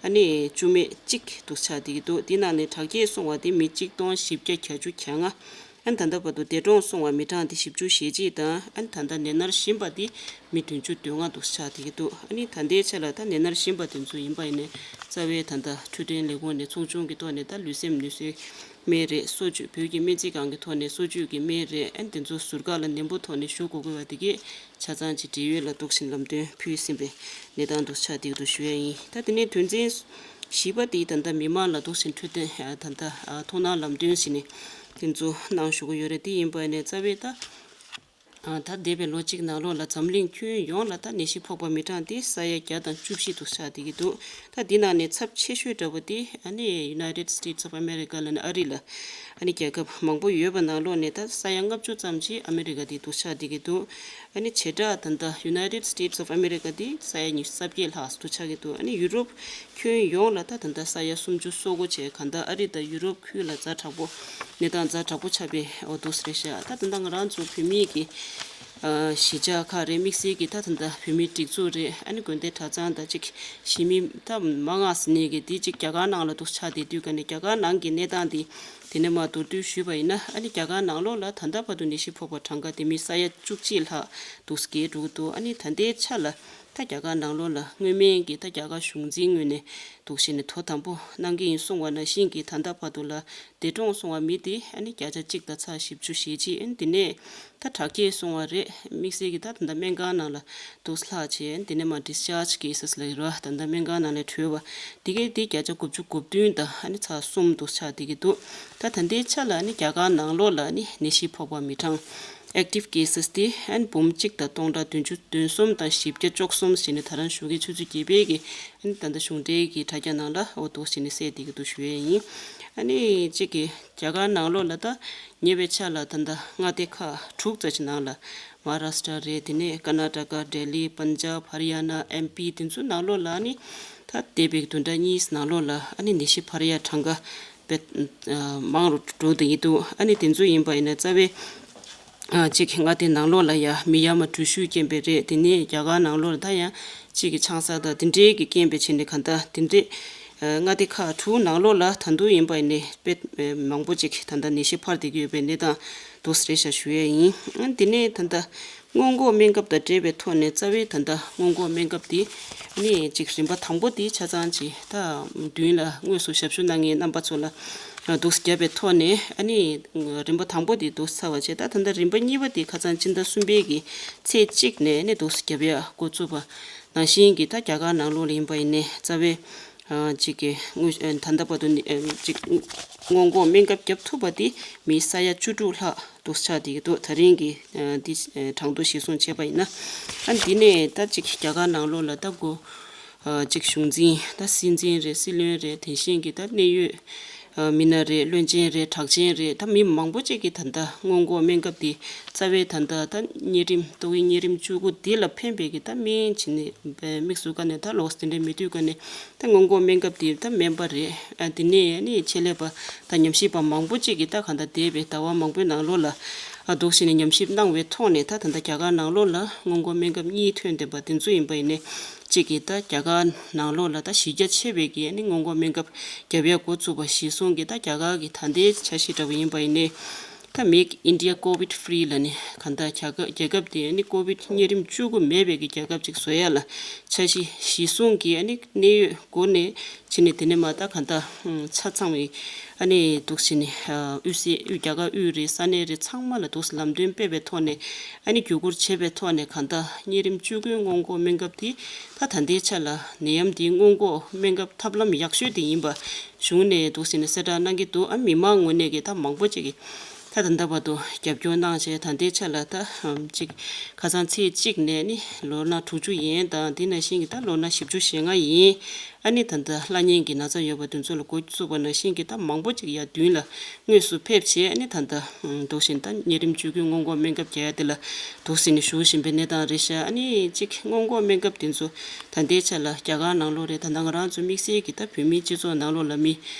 ཨ་ནི་བཅུ་མེད་གཅིག་འདུག་ཆགས་བསྡད་ཀྱི་འདུག་འདི་ནང་ནས་དྲག་སྐྱེད་སོང་བ་འདི་མི་གཅིག་སྟོང་བཞི་བརྒྱ་གྱ་བཅུ་གྱ་ལྔ། ཨ་ནི་ད་ལྟ་བར་དུ་འདས་གྲོངས་སོང་བ་མི་གྲངས་འདི་བཞི་བཅུ་ཞེ་གཅིག་དང་ཨ་ནི་ད་ལྟ་ནད་མནར་བཞིན་པ་འདི་མི་བདུན་ཅུ་དོན་ལྔ་འདུག་ཆགས་བསྡད་ཀྱི་འདུག་ཨ་ནི་ད་ལྟའི་ཆ་ལ་ད་ནད་མནར་བཞིན་པ་དེ་ཚོ་ཡིན་པ་ཡིན་ནའི་རྩ་བའི་ད་ལྟ་འཕྲོད་བསྟེན་ལས་ཁུངས་ནས་ཚོགས་ཆུང་གི་ཐོག་ནས་ད་ལུས་སེམས་ནུས་གསོའི་སྨན་རེད། གསོ་བཅོས་བོད་ཀྱི་སྨན་རྩིས་ཁང་གི་ཐོག་ནས་གསོ་བཅོས་ཀྱི་སྨན་རེད། ཨ་ནི་དེ་ཚོ་ཟུར་བཀག་ལ་ནན་པོ་ཐོག་ནས་ཞུ་དགོས་དགོས་པ་དེ་གས་ཆ་ཚང་གཅིག་འབྲེལ་ཡོད་ལ་འདུག་བཞིན་ལམ་སྟོན་ཕུལ་ཟིན་པའི་གནས་སྟངས་འདུག་ཆགས་བསྡད་ཀྱི་འདུག་ཞུ་ཡ་ཡིན། ད་དེ་ནས་དོན་ཚན་བཞི་པ་དེ་ད་ལྟ་མི་མང་ལ་འདུག་བཞིན་འཕྲོད་བསྟེན་ད་ལྟ་ཐུགས་སྣང་ལམ་སྟོན་ཞིག་ནས་དེ་ཚོ་གནང་ཞུ་གི་ཡོད་རེད། དེ་ཡིན་པ་ནས་རྩ་བའི་ད་ད་འདས་པའི་ལོ་གཅིག་ནང་ལོགས་ལ་འཛམ་གླིང་ཁྱོན་ཡོངས་ལ་ད་ནད་གཞི་ཕོག་པ་མི་གྲངས་དེ་ས་ཡ་བརྒྱ་དང་བཅུ་བཞི་འདུག་ཆགས་བསྡད་ཀྱི་འདུག་ད་འདི་ནང་ནས་ཚབས་ཆེ་ཤོས་འདྲ་པོ་དེ་ཨ་ནི་United States of America ལ་ནི་ཨ་རི་ལ་ཨ་ནི་རྒྱལ་ཁབ་མང་པོ་ཡོད་པ་ནང་ལོགས་ནས་ད་ས་ཡ་ལྔ་བཅུ་ཙམ་ཅིག་ཨ་མི་རི་ཀ་དེ་འདུག་ཆགས་བསྡད་ཀྱི་འདུག་ཨ་ནི་བྱེ་བྲག་ད་ལྟ་United States of America དེ་ས་ཡ་ཉི་ཤུ་རྩ་བརྒྱད་ལྷག་འདུག་ཆགས་ཀྱི་འདུག་ཨ་ནི་ཡུ་རོབ་ཁྱོན་ཡོངས་ལ་ད་ད་ལྟ་ས་ཡ་སུམ་ཅུ་སོ་དགུ་བྱས་གང་ལྟར་ཨ་རི་དང་ཡུ་རོབ་ཁུལ་ལ་ཛ་དྲག་པོ་གནས་སྟངས་ཛ་དྲག་པོ་ཆགས་པའི་འོ་འདུག་སེ་རེད་ཤག་ད་ད་ལྟ་ང་རང་ཚོ་བོད་མིའི་གི་ཨ་གཞིས་ཆགས་ཁག་རེད། དམིགས་བསལ་གྱི་ད་ད་ལྟ་བོད་མིའི་སྒྲིག་འཛུགས་རེད། ཨ་ནི་དགོན་སྡེ་གྲྭ་ཚང་དང་གཅིག་གཞིས་མི་ད་མང་ང་ཟེར་ནས་གི་དེ་གཅིག་རྒྱ་གར་ནང་ལ་འདུག་ཆགས་བསྡད་དུས་ཀ་ནས་རྒྱ་གར་ནང་གི་གནས་སྟངས་དེ་དེ་ནས་མར་མདོར་བསྡུས་ཞུས་པ་ཡིན་ན་ཨ་ནི་རྒྱ་གར་ནང་ལོགས་ལ་ད་ལྟ་བར་དུ་ནད་གཞི་ཕོག་པ་གྲངས་ཀ་དེ་མི་ས་ཡ་བཅུ་གཅིག་ལྷག་འདུག་སེ་འགྲོ་གི་འདུག་ཨ་ནི་ད་ལྟའི་ཆ་ལ་ད་རྒྱ་གར་ནང་ལོགས་ལ་སྔོན་མའི་གི་ད་རྒྱ་གར་གཞུང་འཛིན་ངོས་ནས་འདུག་སེ་ནས་དོ་དམ་པོ་གནང་གི་ཡིན་གསུངས་པ་ནང་བཞིན་གི་ད་ལྟ་བར་དུ་ལ་འདས་གྲོངས་སོང་བ་མི་དེ་ཨ་ནི་བརྒྱ་ཆ་གཅིག་དང་ཚེག་བཞི་བཅུ་ཞེ་གཅིག་ཨ་ནི་དེ་ནས་ད་དྲག་སྐྱེད་སོང་བ་རེད། དམིགས་བསལ་གྱི་ད་ད་ལྟ་སྨན་ཁང་ནང་ལ་འདུག་སེ་ལྷག་བྱས་ཨ་ནི་དེ་ནས་མར་discharge cases ལ་ཡོད་ར་ད་ལྟ་སྨན་ཁང་ནང་ལས་གྲོལ་བ་དེ་གའི་དེ་བརྒྱ་ཆ་དགུ་བཅུ་གོ་བདུན་དང་ཨ་ནི་ཚེག་གསུམ་འདུག་ཆགས་བསྡད་ཀྱི་འདུག་ད་ད་ལྟའི་ཆ་ལ་ཨ་ནི་རྒྱ་གར་ནང་ལོགས་ལ་ཨ་ནི་ནད་གཞི་ཕོག་པ་མི་གྲངས་active cases དེ་ཨ་ནི་འབུམ་གཅིག་དང་སྟོང་ཕྲག་བདུན་ཅུ་དོན་གསུམ་དང་བཞི་བརྒྱ་བཅུ་གསུམ་ཞེས་ནས་ད་རང་གཞུང་གི་ཆུ་ཚོད་བརྒྱད་པའི་གི་ཨ་ནི་ད་ལྟ་གཞུང་འབྲེལ་གྱི་དྲ་རྒྱ་ནང་ལ་འོ་འདུག་སེ་ནས་གསལ་བསྡད་ཀྱི་འདུག་ཞུ་ཡས་ཡིན། ཨ་ནི་གཅིག་གི་རྒྱ་གར་ནང་ལོགས་ལ་ད་ཉེ་བའི་ཆར་ལ་ད་ལྟ་མངའ་སྡེ་ཁག་དྲུག་ཙམ་ཞིག་ནང་ལ་མ་ཧཱ་རཱ་ཤི་ཏྲ་རེད། དེ་ནས་ཀར་ན་ཊ་ཀ་ལྡི་ལི་པན་ཇབ་ཧ་རི་ཡ་ན་ཨེམ་པི་དེ་ཚོའི་ནང་ལོགས་ལ་ཨ་ནི་ད་འདས་པའི་བདུན་ཕྲག་གཉིས་ནང་ལོགས་ལ་ཨ་ནི་ནད་གཞི་འཕར་ཡ་གྲངས་ཀ་དཔེ་མང་རུ་འགྲོ་བསྡད་ཀྱི་འདུག་ཨ་ནི་དེ་ཚོ་ཡིན་པ་ཡིན་ན་རྩ་བའི་ཨ་གཅིག་གི་མངའ་སྡེ་ནང་ལོགས་ལ་ཡ་མི་ཡ་མ་འགྲུལ་བཞུད་རྐྱེན་པས་རེད། དེ་ནས་རྒྱ་གར་ནང་ལོགས་ལ་ད་ཡང་གཅིག་གི་ཆང་ས་དང་དེ་འདྲའི་གི་རྐྱེན་པས་བྱས་ནས་གང་ལྟར་དེ་འདྲའི་ཨ་མངའ་སྡེ་ཁག་དྲུག་ནང་ལོགས་ལ་ད་དུང་ཡིན་པ་ཡིན་ནའི་དཔེ་མང་པོ་ཅིག་ད་ལྟ་ནད་གཞི་འཕར་བསྡད་ཀྱི་ཡོད་པའི་གནས་སྟངས་འདུག་སེ་རེད་ཤག་ཞུ་ཡས་ཡིན། ཨ་དེ་ནས་ད་ལྟ་སྔོན་འགོག་སྨན་ཁབ་དང་འབྲེལ་བའི་ཐོག་ནས་རྩ་བའི་ད་ལྟ་སྔོན་འགོག་སྨན་ཁབ་དེ་ཨ་ནི་གཅིག་རིམ་པ་དང་པོ་དེ་ཆ་ཚང་ཅིག་ད་མདུན་ལ་དངོས་སུ་ཞབས་ཞུ་གནང་མཁན་རྣམ་པ་ཚོ་ལ་འདུག་སེ་བརྒྱབ་པའི་ཐོག་ནས་ཨ་ནི་རིམ་པ་དང་པོ་དེ་འདུག་སེ་ཚར་བ་བྱས། ད་ད་ལྟ་རིམ་པ་གཉིས་པ་དེ་ཁ་སང་སྤྱི་ཟླ་གསུམ་པའི་གི་ཚེས་གཅིག་ནས་ཨ་ནི་འདུག་སེ་བརྒྱབ་ཡ་འགོ་བཙུགས་པ་ནང་བཞིན་གྱི་ད་རྒྱ་གར་ནང་ལོགས་ལ་ཡིན་པ་ཡིན་ནའི་རྩ་བའི་ཨ་གཅིག་གི་དངོས་ཨ་ད་ལྟ་བར་དུ་ནི་ཨ་གཅིག་སྔོན་འགོག་སྨན་ཁབ་བརྒྱབ་ཐུབ་པ་དེ་མི་ས་ཡ་བཅུ་དྲུག་ལྷག་འདུག་སེ་ཆགས་བསྡད་ཀྱི་འདུག་ད་རིང་གི་ཨ་འདི་ཨ་གྲངས་ཐོ་གཞིར་བཟུང་བྱས་པ་ཡིན་ན། ཨ་འདི་ནས་ད་གཅིག་རྒྱ་གར་ནང་ལོགས་ལ་ད་འགོ་ཨ་གཅིག་གཞུང་འཛིན་ད་སྲིད་འཛིན་རེད། སྲིད་བློན་རེད། དེ་བཞིན་གྱི་ད་གནད་ཡོད་ཨ་མི་སྣ་རེད། བློན་ཆེན་རེད། གྲགས་ཅན་རེད། ད་མི་མང་པོ་ཅིག་གིས་ད་ལྟ་སྔོན་འགོག་སྨན་ཁབ་འདི་རྩ་བའི་ད་ལྟ་ད་གཉན་རིམས་ཏོག་དབྱིབས་གཉན་རིམས་བཅུ་དགུ་འདི་ལ་ཕན་པའི་གི་ད་སྨན་བྱས་ནས་དམིགས་སུ་བཀར་ནས་ད་ལོགས་དེ་འདྲའི་མེད་དུས་ཀ་ནས་ད་སྔོན་འགོག་སྨན་ཁབ་འདི་ད་སྨན་པ་རེད། ཨ་དེ་ནས་ཨ་ནི་ཆེད་ལས་པ་ད་ཉམས་ཞིབ་པ་མང་པོ་ཅིག་གིས་ད་གང་ལྟར་འདས་པའི་ཟླ་བ་མང་པོའི་ནང་ལོགས་ལ་ ཨ་འདུག་བྱས་ནས་ཉམས་ཞིབ་གནང་བའི་ཐོག་ནས། ད་ད་ལྟ་རྒྱ་གར་ནང་ལོགས་ལ་སྔོན་འགོག་སྨན་ཁབ་གཉིས་ཐོན་བསྡད་པ་དེ་ཚོ་ཡིན་པ་ཡིན་ནའི། གཅིག་གིས་ད་རྒྱ་གར་ནང་ལོགས་ལ་ད་གཞི་རྒྱ་ཆེ་བའི་གི་ཨ་ནི་སྔོན་འགོག་སྨན་ཁབ་རྒྱབ་ཡ་འགོ་བཙུགས་པ་གཞིར་བཟུང་གིས། ད་རྒྱ་གར་གི་ད་ལྟའི་འཆར་གཞི་འདྲ་བོ་ཡིན་པ་ཡིན་ནའི། ད་Make India Covid Free ལབ་ནས་གང་ལྟར་རྒྱ་གར་རྒྱལ་ཁབ་དེ་ཨ་ནི་ཀོ་བིད་གཉན་རིམས་བཅུ་དགུ་མེད་པའི་གི་རྒྱལ་ཁབ་ཅིག་བཟོ་ཡ་ལ་འཆར་གཞི་གཞིར་བཟུང་གིས་ཨ་ནི་གནད་ཡོད་སྒོ་ནས་བྱས་ནས། དེ་ནས་མར་ད་གང་ལྟར་ཆ་ཚང་བའི་ཨ་ནི་འདུག་བྱས་ནས་དབུས་སའི་དབུས་རྒྱ་གར་དབུས་རེད། ས་གནས་རེད། ཚང་མ་ལ་འདུག་ལམ་སྟོན་སྤེལ་བའི་ཐོག་ནས། ཨ་ནི་བརྒྱུད་སྐུར་བྱས་པའི་ཐོག་ནས་གང་ལྟར་གཉན་རིམས་བཅུ་དགུའི་སྔོན་འགོག་སྨན་ཁབ་དེ་ད་ད་ལྟའི་ཆ་ལ་ནད་ཡམས་འདིའི་སྔོན་འགོག་སྨན་ཁབ་ཐབས་ལམ་ཡག་ཤོས་དེ་ཡིན་པ་གཞུང་ནས་འདུག་བྱས་ནས་གསལ་བསྒྲགས་གནང་གི་འདུག་ཨ་མི་མང་ངོས་ནས་གི་ད་མང་པོ་ཅིག་གིས་ད་ད་ལྟ་བར་དུ་རྒྱབ་སྐྱོར་གནང་བྱས། ད་ལྟའི་ཆ་ལ་ད་ཨམ་ཅིག་ཁ་སང་ཚེས་གཅིག་ནས་ནི་ལོ་ན་དྲུག་ཅུ་ཡན་དང་། དེ་ནང་བཞིན་གྱི་ད་ལོ་ན་བཞི་བཅུ་ཞེ་ལྔ་ཡན། ཨ་ནི་ད་ལྟ་བླ་གཉན་གྱི་ན་ཚ་ཡོད་པ་དེ་ཚོ་ལ་འགོ་བཙུགས་པ་ནང་བཞིན་གྱི་ད་མང་པོ་ཅིག་ཡར་མདུན་ལ་དངོས་སུ་ཕེབས་བྱས། ཨ་ནི་ད་ལྟ་ཨམ་འདུག་བཞིན་ད་གཉན་རིམས་བཅུ་དགུའི་སྔོན་འགོག་སྨན་ཁབ་རྒྱག་ཡ་དེ་ལ་འདུག་བྱས་ནས་ཞུགས་བཞིན་པའི་གནས་སྟངས་རེད་ཤག་ཨ་ནི་ཅིག་སྔོན་འགོག་སྨན་ཁབ་དེ་ཚོ་ད་ལྟའི་ཆ་ལ་རྒྱ་གར་ནང་ལོགས་རེད། ད་ལྟ་ང་རང་ཚོ་དམིགས་བསལ་གྱི་ད་བོད་མིའི་སྤྱི་ཚོགས་ནང་ལོགས་ལ་མི་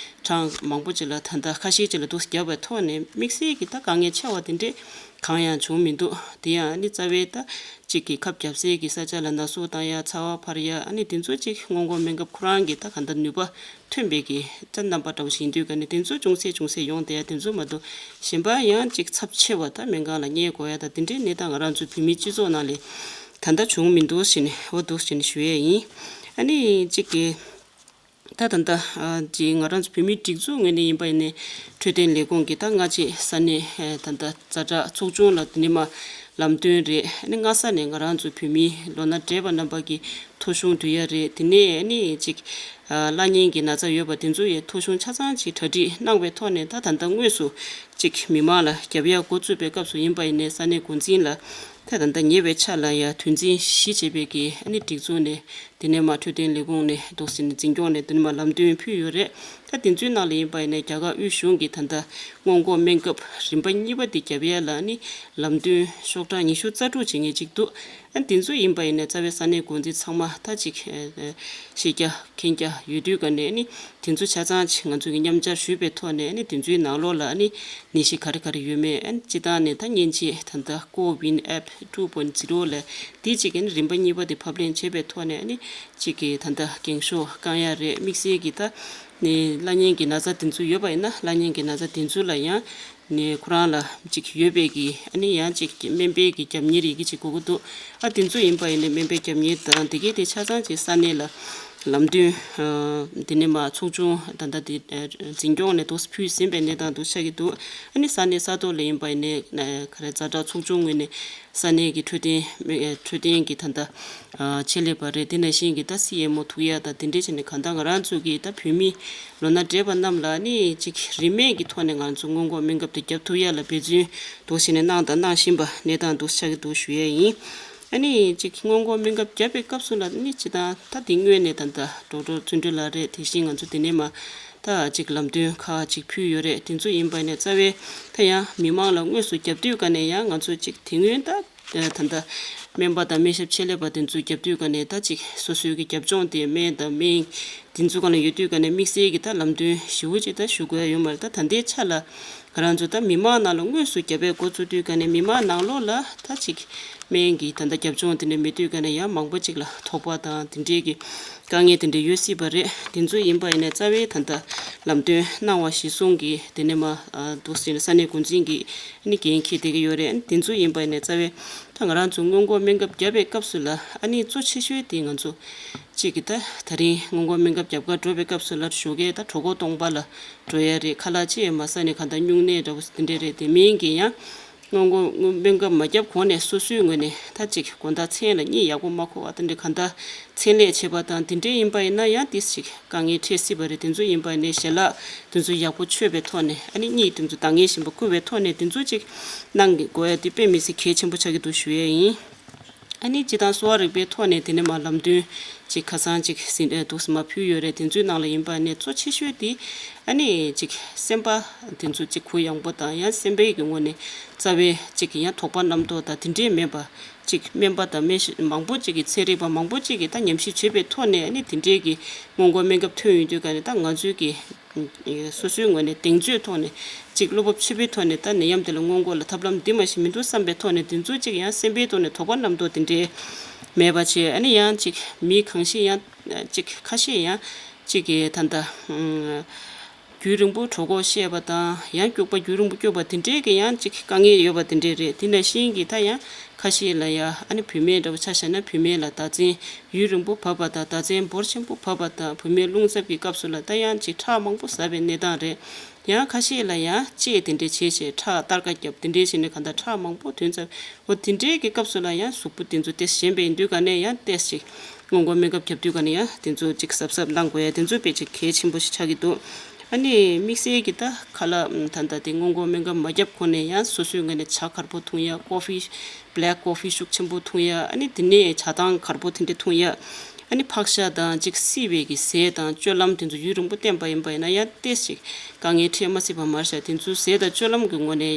གྲངས་མང་པོ་ཅིག་ལ་ད་ལྟ་ཁ་ཤས་ཅིག་ལ་དུག་བརྒྱབ་པའི་ཐོག་ནས་དམིགས་བསལ་གྱི་ད་དཀའ་ངལ་ཆེ་བ་དེ་འདྲས་གང་ཡང་བྱུང་མི་འདུག་དེ་ཡང་ཨ་ནི་རྩ་བའི་ད་གཅིག་གི་ཁབ་རྒྱབ་སའི་གི་ས་ཆ་ལ་ན་ཟུག་བཏང་ཡ། ཚ་བ་འཕར་ཡ། ཨ་ནི་དེ་ཚོ་གཅིག་སྔོན་འགོག་སྨན་ཁབ་ཁོ་རང་གི་ད་ག་འདྲ་ནུས་པ་ཐོན་པའི་གི་ད་རྣམ་པ་འདྲ་བོ་ཞིག་ཡིན་དུས་ཀ་ནས། དེ་ཚོ་ཅུང་ཟད་ཅུང་ཟད་ཡོང་བསྡད་ཡ་དེ་ཚོ་མ་གཏོགས། གཞན་པ་ཡང་གཅིག་ཚབས་ཆེ་བ་ད་སྨན་ཁང་ལ་ཉལ་དགོས་ཡ་ད་དེ་འདྲའི་གནས་སྟངས་ང་རང་ཚོའི་བོད་མིའི་སྤྱི་ཚོགས་ནང་ལ་ད་ལྟ་བྱུང་མི་འདུག་ཟེར་ནས། འོ་འདུག་ཟེར་ནས་ཞུ་ཡས་ཡིན། ཨ་ནི་གཅིག་གི་ད་ད་ལྟ་ཨ་ཅིག་ང་རང་ཚོ་བོད་མིའི་སྒྲིག་འཛུགས་ངོས་ནས་ཡིན་པ་ཡིན་ནའི། འཕྲོད་བསྟེན་ལས་ཁུངས་ཀྱི་ད་སྔ་རྗེས་ས་གནས་ཨ་ད་ལྟ་ཛ་དྲག་ཚོགས་ཆུང་ལ་དེ་ནས་མར་ལམ་སྟོན་རེད། ཨ་ནི་སྔ་ས་ནས་ང་རང་ཚོ་བོད་མིའི་ལོ་ན་བགྲེས་པ་རྣམ་པ་གི་ཐོ་གཞུང་བསྡུ་ཡ་རེད། དེ་ནས་ཨ་ནི་ཅིག་ཨ་བླ་གཉན་གྱི་ན་ཚ་ཡོད་པ་དེ་ཚོ་ཡི་ཐོ་གཞུང་ཆ་ཚང་ཅིག་གྲ་སྒྲིག་གནང་བའི་ཐོག་ནས། ད་ད་ལྟ་དངོས་སུ་ཅིག་མི་མང་ལ་རྒྱབ་ཡ་འགོ་བཙུགས་པའི་སྐབས་སུ་ཡིན་པ་ཡིན་ནའི། ས་གནས་འགོ་འཛིན་ལ་ད་ད་ལྟ་ཉེ་བའི་ཆར་ལ་ཡ་དོན་ཚན་བཞི་བྱས་པའི་གི་ཨ་ནི་སྒྲིག་འཛུགས་ནས། དེ་ནས་མར་འཕྲོད་བསྟེན་ལས་ཁུངས་ནས་འདུག་ཟེར་ནས་འཛིན་སྐྱོང་ནས་དེ་ནས་མར་ལམ་སྟོན་ཕུལ་ཡོད་རེད། ད་དེ་ཚོའི་ནང་ལ་ཡིན་པ་ཡིན་ནའི་རྒྱ་གར་དབུས་གཞུང་གིས་ད་ལྟ་སྔོན་འགོག་སྨན་ཁབ་རིམ་པ་གཉིས་པ་དེ་རྒྱབ་ཡ་ལ་ཨ་ནི་ལམ་སྟོན་ཤོག་གྲངས་ཉི་ཤུ་རྩ་དྲུག་བྱེད་མཁན་ཅིག་འདུག་ཨ་དེ་ཚོ་ཡིན་པ་ཡིན་ནའི་རྩ་བའི་ས་གནས་འགོ་འཛིན་ཚང་མ་ད་ཅིག་ཨ་ཨ་ཤེས་རྒྱ་མཁྱེན་རྒྱ་ཡོད་དུས་ཀ་ནས། ཨ་ནི་དེ་ཚོ་ཆ་ཚང་ཅིག་ང་ཚོ་གིས་མཉམ་སྦྱར་ཞུས་པའི་ཐོག་ནས། ཨ་ནི་དེ་ཚོའི་ནང་ལོགས་ལ་ཨ་ནི་ནད་གཞི་ག་རེ་ག་རེ་ཡོད་མེད། ཨ་ནི་སྤྱིར་བཏང་ནས་ད་མཉེན་ཆས་ད་ལྟ་ཀོ་ཝིན་ཨེབ་ཊུ་པོན་ཛི་རོ་ལབ་དེ་གཅིག་གི་ཨ་ནི་རིམ་པ་གཉིས་པ་དེ་ཕབ་ལེན་བྱས་པའི་ཐོག་ནས། ཨ་ནི་གཅིག་གི་ད་ལྟ་འགེངས་ཤོག་བསྐང་ཡ་རེད། དམིགས་བསལ་གྱི་ད་ནི་བླ་གཉན་གྱི་ན་ཚ་དེ་ཚོ་ཡོད་པ་ཡིན་ན། བླ་གཉན་གྱི་ན་ཚ་དེ་ཚོ་ལ་ཡང་ནི་ཁོ་རང་ལ་གཅིག་ཡོད་པའི་གི་ཨ་ནི་ཡང་གཅིག་སྨན་པའི་གི་རྒྱབ་གཉེར་ཡི་གེ་གཅིག་དགོས་ཀྱི་འདུག་ཨ་དེ་ཚོ་ཡིན་པ་ཡིན་ནའི་སྨན་པའི་རྒྱབ་གཉེར་དང་དེ་གའི་དེ་ཆ་ཚང་ཅིག་ས་གནས་ལ་ལམ་སྟོན་ཨ་དེ་ནས་མར་ཚོགས་ཆུང་ད་ལྟ་དེ་ཨ་འཛིན་སྐྱོང་ནས་འདུག་ཕུལ་ཟིན་པའི་གནས་སྟངས་འདུག་ཆགས་ཀྱི་འདུག་ཨ་ནི་ས་གནས་ས་ཐོག་ལ་ཡིན་པ་ཡིན་ནའི་ཨ་ག་རེ་ཛ་དྲག་ཚོགས་ཆུང་ངོས་ནས་ས་གནས་ཀྱི་འཕྲོད་བསྟེན་ཨ་འཕྲོད་བསྟེན་གྱི་ད་ལྟ་ཨ་ཆེད་ལས་པ་རེད། དེ་ནང་བཞིན་གྱི་ད་སི་ཨེམ་ཨོ་ཐུག་ཡ་དང་དེ་འདྲས་བྱས་ནས། གང་ལྟར་ང་རང་ཚོ་གི་ད་བོད་མི་ལོ་ན་བགྲེས་པ་རྣམས་ལ་ནི་གཅིག་རིན་མེད་ཀྱི་ཐོག་ནས་ང་ཚོ་སྔོན་འགོག་སྨན་ཁབ་དེ་བརྒྱབ་ཐུབ་ཡ་ལ་འབད་བརྩོན་འདུག་བྱས་ནས་གནང་དང་གནང་བཞིན་པ་གནས་སྟངས་འདུག་ཆགས་ཀྱི་འདུག་ཞུ་ཡས་ཡིན། ཨ་ནི་གཅིག་སྔོན་འགོག་སྨན་ཁབ་བརྒྱབ་པའི་སྐབས་སུ་ལ་ནི་སྤྱིར་བཏང་ད་དེ་སྔོན་ནས་ད་ལྟ་ཌོག་ཊར་བརྩོན་འགྲུས་ལགས་རེད། དེ་བཞིན་ང་ཚོ་དེ་ནས་མར་ད་གཅིག་ལམ་སྟོན་ཁག་ཅིག་ཕུལ་ཡོད་རེད། དེ་ཚོ་ཡིན་པ་ནས་རྩ་བའི་ད་ཡང་མི་མང་ལ་དངོས་སུ་བརྒྱབ་དུས་ཀ་ནས་ཡང་ང་ཚོ་གཅིག་དེ་སྔོན་ད་ད་ལྟ་སྨན་པ་དང་སྨན་ཞབས་ཆེད་ལས་པ་དེ་ཚོ་བརྒྱབ་དུས་ཀ་ནས། ད་གཅིག་སོ་སོའི་གི་རྒྱབ་ལྗོངས་དེ་སྨན་དང་སྨན་དེ་ཚོ་ག་ལ་ཡོད་དུས་ཀ་ནས། དམིགས་བསལ་གྱི་ད་ལམ་སྟོན་ཞེ་པོ་ཅིག་ད་ཞུ་དགོས་ཡ་ཡོད་མ་རེད། ད་ད་ལྟའི་ཆ་ལ་ང་རང་ཚོ་ད་མི་མང་ནང་ལ་དངོས་སུ་བརྒྱབ་པའི་འགོ་བཙུགས་དུས་ཀ་ནས། མི་མང་ནང་ལོགས་ལ་ད་ཅིག་སྨན་གྱི་ད་ལྟ་རྒྱབ་ལྗོངས་དེ་འདྲ་མེད་དུས་ཀ་ནས། ཡང་མང་པོ་ཅིག་ལ་དོགས་པ་དང་དེ་འདྲའི་གི་དཀའ་ངལ་དེ་འདྲ་ཡོད་སྲིད་པ་རེད། དེ་ཚོ་ཡིན་པ་ཡིན་ན་རྩ་བའི་ད་ལྟ་ལམ་སྟོན་གནང་བ་གཞིར་བཟུང་གིས་དེ་ནས་མར་ཨ་འདུག་ཟེར་ནས་ས་གནས་འགོ་འཛིན་གྱིས་ཨ་ནི་འགན་འཁྱེར་བསྡད་ཀྱི་ཡོད་རེད། ཨ་ནི་དེ་ཚོ་ཡིན་པ་ཡིན་ན་རྩ་བའི་ད་ང་རང་ཚོ་སྔོན་འགོག་སྨན་ཁབ་བརྒྱབ་པའི་སྐབས་སུ་ལ་ཨ་ནི་གཙོ་ཆེ་ཤོས་དེ་ང་ཚོ་གཅིག་གི་ད་ད་རིང་སྔོན་འགོག་སྨན་ཁབ་རྒྱབ་གར་འགྲོ་བའི་སྐབས་སུ་ལ་ཞོགས་ཀའི་ད་གྲོད་ཁོག་སྟོང་པ་ལ་འགྲོ་ཡ་རེད། ཁ་ལག་ཅིག་མ་ཟ་ནས་གང་ལྟར་སྨྱུང་གནས་འདྲ་བོ་དེ་འདྲ་རེད། དེ་མིན་གྱི་ཡང་སྔོན་འགོག་སྨན་ཁབ་མ་བརྒྱབ་གོང་ནས་སོ་སོའི་ངོས་ནས་ད་ཅིག་དགོང་དག་མཚན་ལ་གཉིད་ཡག་པོ་མ་ཁུག་པ་དེ་འདྲ། གང་ལྟར་མཚན་ལས་བྱེད་པ་དང་དེ་འདྲ་ཡིན་པ་ཡིན་ན་ཡང་ཏིས་ཅིག་དཀའ་ངལ་འཕྲད་སྲིད་པ་རེད། དེ་ཚོ་ཡིན་པ་ཡིན་ནའི་ཞལ་ལག་དེ་ཚོ་ཡག་པོ་མཆོད་པའི་ཐོག་ནས། ཨ་ནི་གཉིད་དེ་ཚོ་ཟླ་ངེས་བཞིན་པ་ཁུག་པའི་ཐོག་ནས་དེ་ཚོ་ཅིག་གནང་དགོས་ཡ་དེ་དཔེ་མི་སྲིད་གལ་ཆེན་པོ་ཆགས་ཀྱི་འདུག་ཞུ་ཡས་ཡིན། ཨ་ནི་སྤྱིར་བཏང་གསོ་བ་རིག་པའི་ཐོག་ནས་དེ་ནས་མར་ལམ་སྟོན་ཅིག་ཁ་སང་ཅིག་ཟིན་ཨེ་འདུག་སེ་མར་ཕུལ་ཡོད་རེད། དེ་ཚོའི་ནང་ལ་ཡིན་པ་ནས་གཙོ་ཆེ་ཤོས་དེ་ཨ་ནི་ཅིག་སེམས་པ་དེ་ཚོ་ཅིག་གུ་ཡངས་པོ་དང་། ཡང་སེམས་པའི་གི་ངོས་ནས་རྩ་བའི་ཅིག་ཡང་དོགས་པ་རྣམ་རྟོག་དང་དེ་འདྲས་མེད་པ། ཅིག་སྨན་པ་དང་སྨན་ཞབས་མང་པོ་ཅིག་གིས་ཚན་རིག་པ་མང་པོ་ཅིག་གིས་ད་ཉམས་ཞིབ་བྱས་པའི་ཐོག་ནས་ཨ་ནི་དེ་འདྲའི་གི་སྔོན་འགོག་སྨན་ཁབ་ཐོན་ཡོང་དུས་ག་ནས་ད་ང་ཚོའི་གི་སོ་སོའི་ངོས་ནས་གདེང་ཚོད་ཐོག་ནས་ཅིག་བློ་སྤོབས་ཆེ་པོའི་ཐོག་ནས་ད་ནད་ཡམས་དེ་ལ་སྔོན་འགོག་ལ་ཐབས་ལམ་འདི་མ་ཞིག་མི་འདུག་བསམ་པའི་ཐོག་ནས་དེ་ཚོ་ཅིག་ཡང་སེམས་པའི་ཐོག་ནས་དོགས་པ་རྣམ་རྟོག་དེ་འདྲའི་མེད་པ་བྱས། ཨ་ནི་ཡང་ཅིག་མི་གང་ཞིག་ཡང་ཅིག་ཁ་ཤས་ཡང་ཅིག་གི་ད་ལྟ་རྒྱུན་རིང་པོ་གྲོད་ཁོག་བཤལ་བ་དང་ཡང་སྐྱུག་པ་རྒྱུན་རིང་པོ་སྐྱུག་པ་དེ་འདྲའི་གི་ཡང་ཅིག་དཀའ་ངལ་ཡོད་པ་དེ་འདྲའི་རེད། དེ་ནང་བཞིན་གི་ད་ཡང་ཁ་ཤས་ལ་ཡང་ཨ་ནི་བུད་མེད་འདྲ་བོ་ཆ་བཞག་ན་བུད་མེད་ལ་ཟླ་མཚན་ཡུན་རིང་པོ་བབས་པ་དང་ཟླ་མཚན་འབོར་ཆེན་པོ་བབས་པ་དང་བུད་མེད་རླུང་འཚུབ་ཀྱི་སྐབས་སུ་ལ་ད་ཡང་ཅིག་ཁྲག་མང་པོ་ཟགས་པའི་གནས་སྟངས་རེད། ཡང་ཁ་ཤས་ལ་ཡང་ལྕེ་དེ་འདྲས་བྱས་བྱས་ཁྲག་སྟར་ཀ་བརྒྱབ་དེ་འདྲས་བྱས་ནས་གང་ལྟར་ཁྲག་མང་པོ་ཐོན་ཚར། འོ་དེ་འདྲས་ཀྱི་སྐབས་སུ་ལ་ཡང་གཟུགས་པོ་དེ་ཚོ་ཏོག་ཙམ་ཞན་པ་ཡིན་དུས་ག་ནས་ཡང་ཏོག་ཙམ་ཅིག་སྔོན་འགོག་སྨན་ཁབ་བརྒྱབ་དུས་ག་ནས་ཡང་དེ་ཚོ་ཅིག་གཟབ་གཟབ་གནང་དགོས་ཡ་དེ་ཚོ་དཔེ་ཅིག་གལ་ཆེན་པོ་ཞིག་ཆགས་ཀྱི་འདུག་ཨ་ནི་དམིགས་བསལ་གྱི་ད་ཁ་ལག་ད་ལྟ་དེ་སྔོན་འགོག་སྨན་ཁབ་མ་བརྒྱབ་གོང་ནས་ཡང་སོ་སོའི་ངོས་ནས་ཇ་དཀར་པོ་འཐུང་ཡ། ཀོ་ཧྥི་བྷེ་ལེག་ཀོ་ཧྥི་ཤུགས་ཆེན་པོ་འཐུང་ཡ། ཨ་ནི་དེ་ནས་ཇ་དང་དཀར་པོ་དེ་འདྲ་འཐུང་ཡ། ཨ་ནི་ཕག་ཤ་དང་ཅིག་བསིལ་བའི་གི་ཟས་དང་སྤྱོད་ལམ་དེ་ཚོ་ཡུན་རིང་པོ་བསྟེན་པ་ཡིན་པ་ཡིན་ན་ཡང་ཏོག་ཙམ་ཅིག་དཀའ་ངལ་འཕྲད་མ་སྲིད་པ་མ་རེད་ཤག་དེ་ཚོ་ཟས་དང་སྤྱོད་ལམ་གྱི་ངོས་ནས་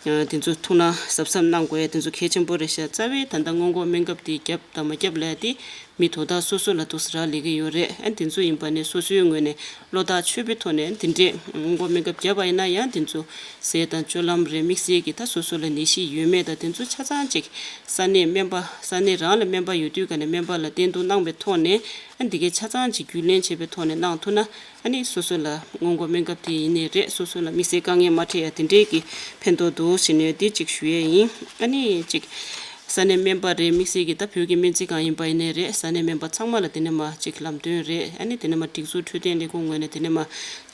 ཡང་དེ་ཚོ་ཐུགས་སྣང་གཟབ་གཟབ་གནང་དགོས་ཡ་དེ་ཚོ་གལ་ཆེན་པོ་རེད་ཤག་རྩ་བའི་ད་ལྟ་སྔོན་འགོག་སྨན་ཁབ་དེ་བརྒྱབ་དང་མ་བརྒྱབ་ལབ་ཡ་དེ་མི་དོ་བདག་སོ་སོ་ལ་འདུག་སེ་རག་ལས་ཀྱི་ཡོད་རེད། ཨ་དེ་ཚོ་ཡིན་པ་ནས་སོ་སོའི་ངོས་ནས་བློ་ཐག་ཆོད་པའི་ཐོག་ནས་དེ་འདྲས་སྔོན་འགོག་སྨན་ཁབ་བརྒྱབ་པ་ཡིན་ན་ཡང་དེ་ཚོ་ཟས་དང་སྤྱོད་ལམ་རེད། དམིགས་བསལ་གྱི་ད་སོ་སོ་ལ་ནད་གཞི་ཡོད་མེད་དང་དེ་ཚོ་ཆ་ཚང་ཅིག་ས་གནས་སྨན་པ་ས་གནས་རང་ལ་སྨན་པ་ཡོད་དུས་ག་ནས་སྨན་པ་ལ་བསྟེན་གཏུགས་གནང་པའི་ཐོག་ནས་ཨ་འདི་གའི་ཆ་ཚང་ཅིག་རྒྱུས་ལོན་བྱས་པའི་ཐོག་ནས་གནང་ཐུབ་ན། ཨ་ནི་སོ་སོ་ལ་སྔོན་འགོག་སྨན་ཁབ་དེ་ཡིན་ནའི་རེད། སོ་སོ་ལ་དམིགས་བསལ་དཀའ་ངལ་མ་འཕྲད་ཡ་དེ་འདྲས་ཀྱི་ཕན་ཐོགས་འདུག་ཟེར་ནས་དེ་གཅིག་ཞུ་ཡས་ཡིན། ཨ་ནི་གཅིག་ས་གནས་སྨན་པ་རེད། དམིགས་བསལ་གྱི་ད་བོད་ཀྱི་སྨན་རྩིས་ཁང་ཡིན་པ་ཡིན་ནའི་རེད། ས་གནས་སྨན་པ་ཚང་མ་ལ་དེ་ནས་མ་གཅིག་ལམ་སྟོན་རེད། ཨ་ནི་དེ་ནས་མ་སྒྲིག་འཛུགས་འཕྲོད་བསྟེན་ལས་ཁུངས་ངོས་ནས་དེ་ནས་མ་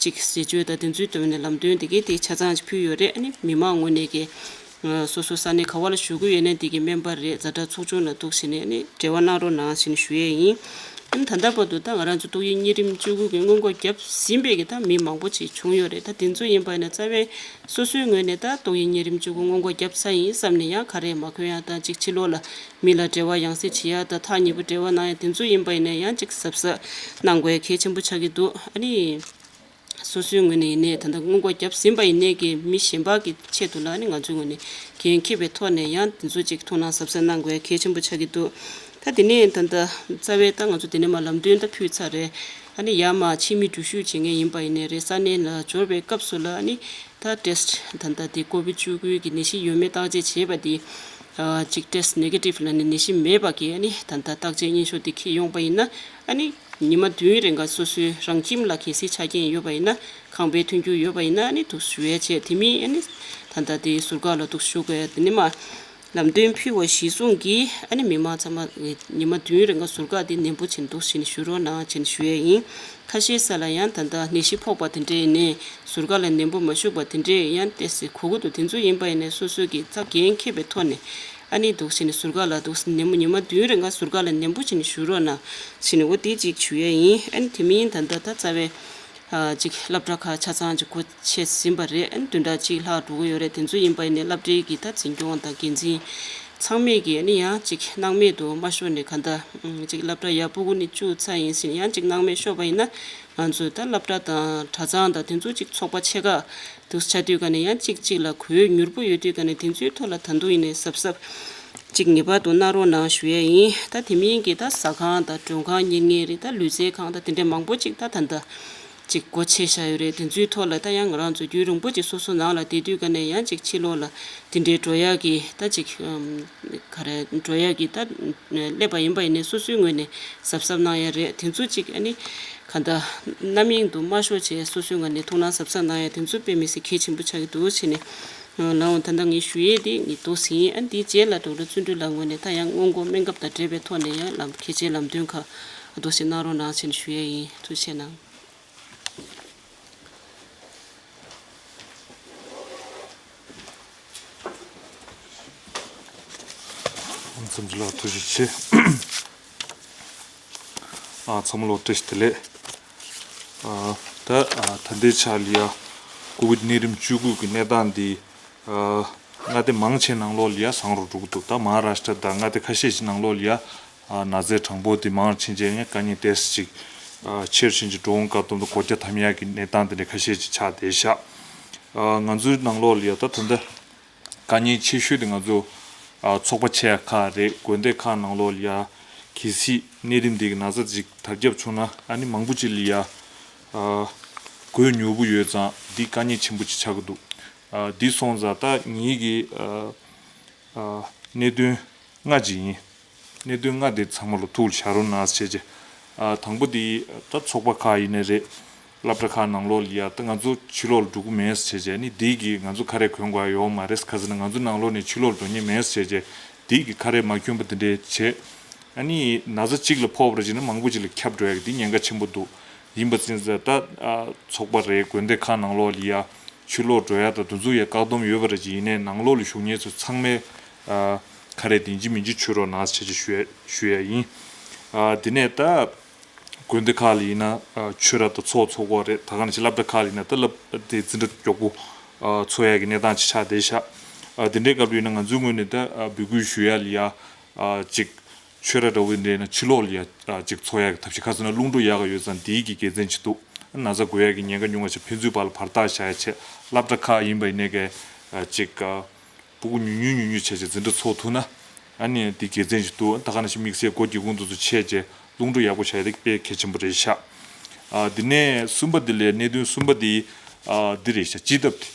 གཅིག་ཟས་སྤྱོད་དང་དེ་ཚོའི་དོན་ནས་ལམ་སྟོན་དེ་གའི་དེ་ཆ་ཚང་ཅིག་ཕུལ་ཡོད་རེད། ཨ་ནི་མི་མང་ངོས་ནས་ཀྱི་སོ་སོ་ས་གནས་ག་བ་ལ་བཞུགས་ཀྱི་ཡོད་ན་དེ་གའི་སྨན་པ་རེད། ཛ་དྲག་ཚོགས་ཆུང་ལ་འདུག་ཟེར་ནས་ཨ་ནི་འབྲེལ་བ་གནང་རོགས་གནང་ཟེར་ནས་ཞུ་ཡས་ཡིན། ཨ་ནི་ད་ལྟ་བར་དུ་ད་ང་རང་ཚོ་ཏོག་དབྱིབས་གཉན་རིམས་བཅུ་དགུ་གི་སྔོན་འགོག་བརྒྱབ་ཟིན་པའི་གི་ད་མི་མང་པོ་ཅིག་བྱུང་ཡོད་རེད། ད་དེ་ཚོ་ཡིན་པ་ཡིན་ན་རྩ་བའི་སོ་སོའི་ངོས་ནས་ད་ཏོག་དབྱིབས་གཉན་རིམས་བཅུ་དགུ་སྔོན་འགོག་བརྒྱབ་ཚར་ཡིན་བསམ་ནས་ཡང་ག་རེ་མ་འཁོན་ཡ་དང་ཅིག་ཕྱི་ལོགས་ལ་མི་ལ་འབྲེལ་བ་ཡང་སེ་བྱེད་ཡ་དང་ཐག་ཉེ་པོ་འབྲེལ་བ་གནང་ཡ་དེ་ཚོ་ཡིན་པ་ཡིན་ན་ཡང་ཅིག་གཟབ་གཟབ་གནང་དགོས་གལ་ཆེན་པོ་ཆགས་ཀྱི་འདུག་ཨ་ནི། སོ་སོའི་ངོས་ནས་ཡིན་ནའི་ད་ལྟ་སྔོན་འགོག་བརྒྱབ་ཟིན་པ་ཡིན་ནའི་གི་མི་གཞན་པ་གི་ཆེད་དུ་ལ་ནི་ང་ཚོའི་ངོས་ནས་འགན་འཁྱེར་བའི་ཐོག་ནས་ཡང་དེ་ཚོ་ཅིག་ཐུགས་སྣང་གཟབ་གཟབ་གནང་དགོས་གལ་ཆེན་པོ་ཆགས་ཀྱི་འདུག་ད་དེ་ནས་ད་ལྟ་རྩ་བའི་ད་ང་ཚོ་དེ་ནས་མ་ལམ་སྟོན་ད་ཕུལ་ཚར་རེད། ཨ་ནི་ཡར་མར་ཕྱི་མི་འགྲུལ་བཞུད་བྱེད་མཁན་ཡིན་པ་ཡིན་ནའི་རེད། ས་གནས་ལ་འབྱོར་བའི་སྐབས་སུ་ལ་ཨ་ནི་ད་ཊེ་སི་ཊི་ད་ལྟ་དེ་ཀོ་བིཌ་བཅུ་དགུ་གི་ནད་གཞི་ཡོད་མེད་བརྟག་དཔྱད་བྱས་པ་དེ་ཅིག་ཊེ་སི་ཊི་ནེ་གེ་ཊིབ་ལ་ནི་ནད་གཞི་མེད་པ་གི་ཨ་ནི་ད་ལྟ་བརྟག་དཔྱད་སྙན་ཞུ་དེ་འཁྱེར་ཡོང་པ་ཡིན་ན་ཨ་ནི། ཉི་མ་བདུན་རིང་ག་སོ་སོའི་རང་ཁྱིམ་ལ་གལ་སྲིད་ཆ་རྐྱེན་ཡོད་པ་ཡིན་ན་ཁང་པའི་ཐོན་རྒྱུ་ཡོད་པ་ཡིན་ན་ཨ་ནི་འདུག་ཞུ་ཡས་བྱས། དེ་མིན་ཨ་ནི་ད་ལྟ་དེ་ཟུར་བཀག་ལ་འདུག་ཞུ་དགོས་ཡ་དེ་ནི་མ་ལམ་སྟོན་ཕུལ་བ་གཞིར་བཟུང་གིས་ཨ་ནི་མི་མང་ཚང་མ་ཉི་མ་བདུན་རིང་ག་ཟུར་བཀག་དེ་ནན་པོ་བྱས་འདུག་བྱས་ནས་ཞུ་རོགས་གནང་བྱས་ནས་ཞུ་ཡས་ཡིན། ཁ་ཤས་ས་ལ་ཡང་ད་ལྟ་ནད་གཞི་ཕོག་པ་དེ་འདྲས་ནས་ཟུར་བཀག་ལ་ནན་པོ་མ་ཞུགས་པ་དེ་འདྲས་ཡང་ཏོག་ཙམ་གོ་གི་འདུག་དེ་ཚོ་ཡིན་པ་ཡིན་ནས་སོ་སོ་གི་རྩ་འགན་འཁྱེར་བའི་ཐོག་ནས། ཨ་ནི་འདུག་བྱས་ནས་ཟུར་བཀག་ལ་འདུག་ནན་མོ་ཉི་མ་བདུན་རིང་ག་ཟུར་བཀག་ལ་ནན་པོ་བྱས་ནས་བཞུགས་རོགས་གནང་བྱས་ནས་འོ་དེ་གཅིག་ཞུ་ཡས་ཡིན། ཨ་ནི་དེ་མིན་ད་ལྟ་ད་རྩ་བའི་ཨ་ཅིག་སློབ་གྲྭ་ཁག་ཆ་ཚང་ཅིག་སྒོ་ཕྱེ་ཟིན་པ་རེད། ཨ་ནི་བདུན་ཕྲག་གཅིག་ལྷག་འགྲོ་གི་ཡོད་རེད། དེ་ཚོ་ཡིན་པ་ཡིན་ནའི་སློབ་གྲྭའི་གི་ད་འཛིན་སྐྱོང་དང་འགན་འཛིན་ཚང་མས་གི་ཨ་ནི་ཡང་ཅིག་སྣང་མེད་དུ་མ་ཤོར་ནས་ག་ད་ཅིག་སློབ་གྲྭ་ཡར་སྤུ་གུ་ནས་བཅུག་ཚར་ཡིན་ཟིན་ཡང་ཅིག་སྣང་མེད་ཤོར་བ་ཡིན་ན། ང་ཚོས་ད་སློབ་གྲྭ་དང་གྲྭ་ཚང་དང་དེ་ཚོ་ཅིག་ཚོགས་པ་ཆེ་ཁག་དུ་ཆ་དུས་ག་ནས་ཡང་གཅིག་གཅིག་ལ་གུས་མྱུར་པོ་ཡོད་དུས་ག་ནས་དེ་ཚོའི་ཐོག་ལ་ད་དུང་ཡིན་ནའི་གཟབ་གཟབ་ཅིག་ངེས་པར་དུ་གནང་རོགས་གནང་ཞུ་ཡས་ཡིན། ད་དེ་མིན་གྱི་ད་ཟ་ཁང་དང་མགྲོན་ཁང་གཉེར་མཁན་རེད། ད་ལུས་རྩལ་ཁང་དང་དེ་འདྲའི་མང་པོ་ཅིག་ད་ད་ལྟ་ཅིག་སྒོ་ཕྱེ་བཞག་ཡོད་རེད། དེ་ཚོའི་ཐོག་ལ་ད་ཡང་ང་རང་ཚོ་རྒྱུན་རིང་པོ་ཅིག་སོ་སོ་ནང་ལ་བསྡད་དུས་ག་ནས་ཡང་ཅིག་ཕྱི་ལོགས་ལ་དེ་འདྲའི་འགྲོ་ཡག་གི་ད་ཅིག་ག་རེ་འགྲོ་ཡག་གི་ད་སླེབས་པ་ཡིན་པ་ཡིན་ནའི་སོ་སོའི་ངོས་ནས་གཟབ་གཟབ་གནང་ཡ་རེད། དེ་ཚོ་ཅིག་ཨ་ནི་ག་ད་རྣམ་གཡེང་དུ་མ་ཤོར་བྱས་སོ་སོའི་ངོས་ནས་ཐུགས་སྣང་གཟབ་གཟབ་གནང་ཡ་དེ་ཚོ་དཔེ་མི་སྲིད་གལ་ཆེན་པོ་ཆགས་ཀྱི་འདུག་བྱས་ནས་ལའང་ད་ལྟ་ངས་ཞུ་ཡས་དེ་ངས་འདུག་ཟིན། ཨ་ནི་དེའི་རྗེས་ལ་ཌོག་ཊར་བརྩོན་འགྲུས་ལགས་ངོས་ནས་ད་ཡང་སྔོན་འགོག་སྨན་ཁབ་དང་འབྲེལ་བའི་ཐོག་ནས་ཡང་ལམ་གལ་ཆེའི་ལམ་སྟོན་ཁག་འདུག་ཟིན་གནང་རོགས་གནང་བྱས་ནས་ཞུ་ཡས་ཡིན། ཐུགས་རྗེ་གནང་། མཚམས་ཅིག་ལ་ཐུགས་རྗེ་ཆེ། ཨ་ཚང་མ་ལོ་བཀྲ་ཤིས་བདེ་ལེགས། ཨ་ད་ཨ་ད་ལྟའི་ཆ་ལ་ཡ་ཀོ་བིཌ་གཉན་རིམས་བཅུ་དགུ་གི་གནས་སྟངས་འདི་ཨ་མངའ་སྡེ་མང་ཆེ་ནང་ལོགས་ལ་ཡ་བཟང་རུ་འགྲོ་གི་འདུག་ད་མ་ཧཱ་རཱཤ་ཊ་དང་མངའ་སྡེ་ཁ་ཤས་ཤིག་ནང་ལོགས་ལ་ཡ་ཨ་ན་ཚའི་གྲངས་འབོར་འདི་མང་རུ་ཕྱིན་རྗེས་ངས་དཀའ་ངལ་ཏོག་ཙམ་ཅིག་ཨ་ཆེ་རུ་ཕྱིན་རྗེས་འགྲོ་འོང་བཀག་སྡོམ་དང་སྒོ་རྒྱ་དམ་ཡག་གི་གནས་སྟངས་དེ་འདྲ་ཁ་ཤས་ཅིག་ཆགས་བསྡད་ཤག་ཨ་ང་ཚོའི་ནང་ལོགས་ལ་ཡ་ད་ད་ལྟ་དཀའ་ངལ་ཆེ་ཤོས་དེ་ང་ཚོ་ ཨ་ཚོགས་པ་ཆེ་ཁག་རེད། དགོན་སྡེ་ཁག་ནང་ལོགས་ལ་ཡ་གལ་སྲིད་གནས་རིམ་འདི་གི་ན་ཚ་ཅིག་དར་ཁྱབ་བྱུང་ན་ཨ་ནི་མང་པོ་ཅིག་ལ་ཡ་ཨ་གོས་མྱུར་པོ་ཡོད་ཙང་འདི་དཀའ་ངལ་ཆེན་པོ་ཅིག་ཆགས་ཀྱི་འདུག་ཨ་འདི་སོང་ཙང་ད་ངེད་ཀྱི་ཨ་ཨ་གནད་དོན་ལྔ་ཅིག་ཡིན། གནད་དོན་ལྔ་དེ་ཚང་མ་ལ་ཐུགས་ལ་བཞག་རོགས་གནང་ཟེར་བྱས། ཨ་དང་པོ་དེ་ད་ཚོགས་པ་ཁག་ཡིན་ནའི་རེད། སློབ་གྲྭ་ཁག་ནང་ལོགས་ལ་ཡ་ད་ང་ཚོ་ཕྱི་ལོགས་ལ་འགྲོ་གི་མེད་ཟེར་བྱས་ནི་དེ་གིས་ང་ཚོ་ཁ་རས་གོན་དགོས་ཡ་ཡོད་མ་རེད། ག་ཟེར་ན་ང་ཚོ་ནང་ལོགས་ནས་ཕྱི་ལོགས་ལ་འགྲོ་མཁན་མེད་ཟེར་བྱས་དེ་གིས་ཁ་རས་མ་གྱོན་པ་དེ་འདྲས་བྱས། ཨ་ནི་ན་ཚ་གཅིག་ལ་ཕོག་པ་རེད་ཅེ་ན་མང་པོ་ཅིག་ལ་ཁྱབ་འགྲོ་ཡ་གི་དེ་ཉེན་ཁ་ཆེན་པོ་འདུག་ཡིན་པ་ཙང་ད་ཨ་ཚོགས་པ་རེད། དགོན་སྡེ་ཁག་ནང་ལོགས་ལ་ཡ་ཕྱི་ལོགས་འགྲོ་ཡ་དང་དེ་ཚོ་ཡ་བཀག་སྡོམ་ཡོད་པ་རེད་ཅེ། ཡིན་ནའི་ནང་ལོགས་ལ་བཞུགས་མཁན་ཚོ་ཚང་མས་ཨ་ཁ་རས་དེ་འཇི་མིན་འཇི་གྱོན་རོགས་གནང་ཟེར་བྱས་ཞུ་ཡ་ཞུ་ཡ་ཡིན། ཨ་དེ་ནས་ད་དགོན་སྡེ་ཁག་ལ་ཡིན་ན་ཨ་ཆོས་ར་ད་ཚོགས་འཚོགས་དགོས་རེད། ད་ག་ནང་བཞིན་སློབ་གྲྭ་ཁག་ལ་ཡིན་ན་ད་སློབ་དེ་འཛིན་གྲྭ་མགྱོགས་པོ་ཨ་འཚོགས་ཡ་གི་གནས་སྟངས་ཅིག་ཆགས་བསྡད་ཤག་ཨ་དེ་འདྲའི་སྐབས་ལ་ཡིན་ན་ང་ཚོའི་ངོས་ནས་ད་ཨ་འབོད་སྐུལ་ཞུ་ཡ་ལ་ཡ་ཨ་ཅིག་ཆོས་ར་འདྲ་བོ་འདྲ་ན་ཕྱི་ལོགས་ལ་ཡ་ཨ་ཅིག་འཚོགས་ཡ་གི་ཐབས་ཤེས། ག་ཟེར་ན་རླུང་འགྲོ་ཡག་ག་ཡོད་ཙང་དེའི་གི་དགེ་མཚན་ཅིག་འདུག་ན་ཚ་འགོས་ཡ་གི་ཉེན་ཁ་ཉུང་བ་ཆགས། ཕན་ཚུན་བར་ལ་བར་ཐག་བཞག་ཡ་བྱས། སློབ་གྲྭ་ཁག་ཡིན་པ་ཡིན་ནའི་གི་ཨ་ཅིག་ཨ་སྤུ་གུ་ཉུང་ཉུང་ཉུང་ཉུང་བྱས་བྱས་འཛིན་གྲྭ་འཚོགས་ཐུབ་ན་ཨ་ནི་དེ་དགེ་མཚན་ཅིག་འདུག་ད་ག་ནང་བཞིན་དམིགས་བསལ་སྒོ་སྒེའུ་ཁུང་དེ་ཚོ་ཕྱེ་བྱས་རླུང་འགྲོ་ཡག་པོ་བྱ་ཡ་དེ་དཔེ་གལ་ཆེན་པོ་རེད་ཤག་ཨ་དེ་ནས་གསུམ་པ་དེ་ལས་གནད་དོན་གསུམ་པ་དེ་ཨ་འདི་རེད་ཤག་སྤྱི་ཐབ་དེ།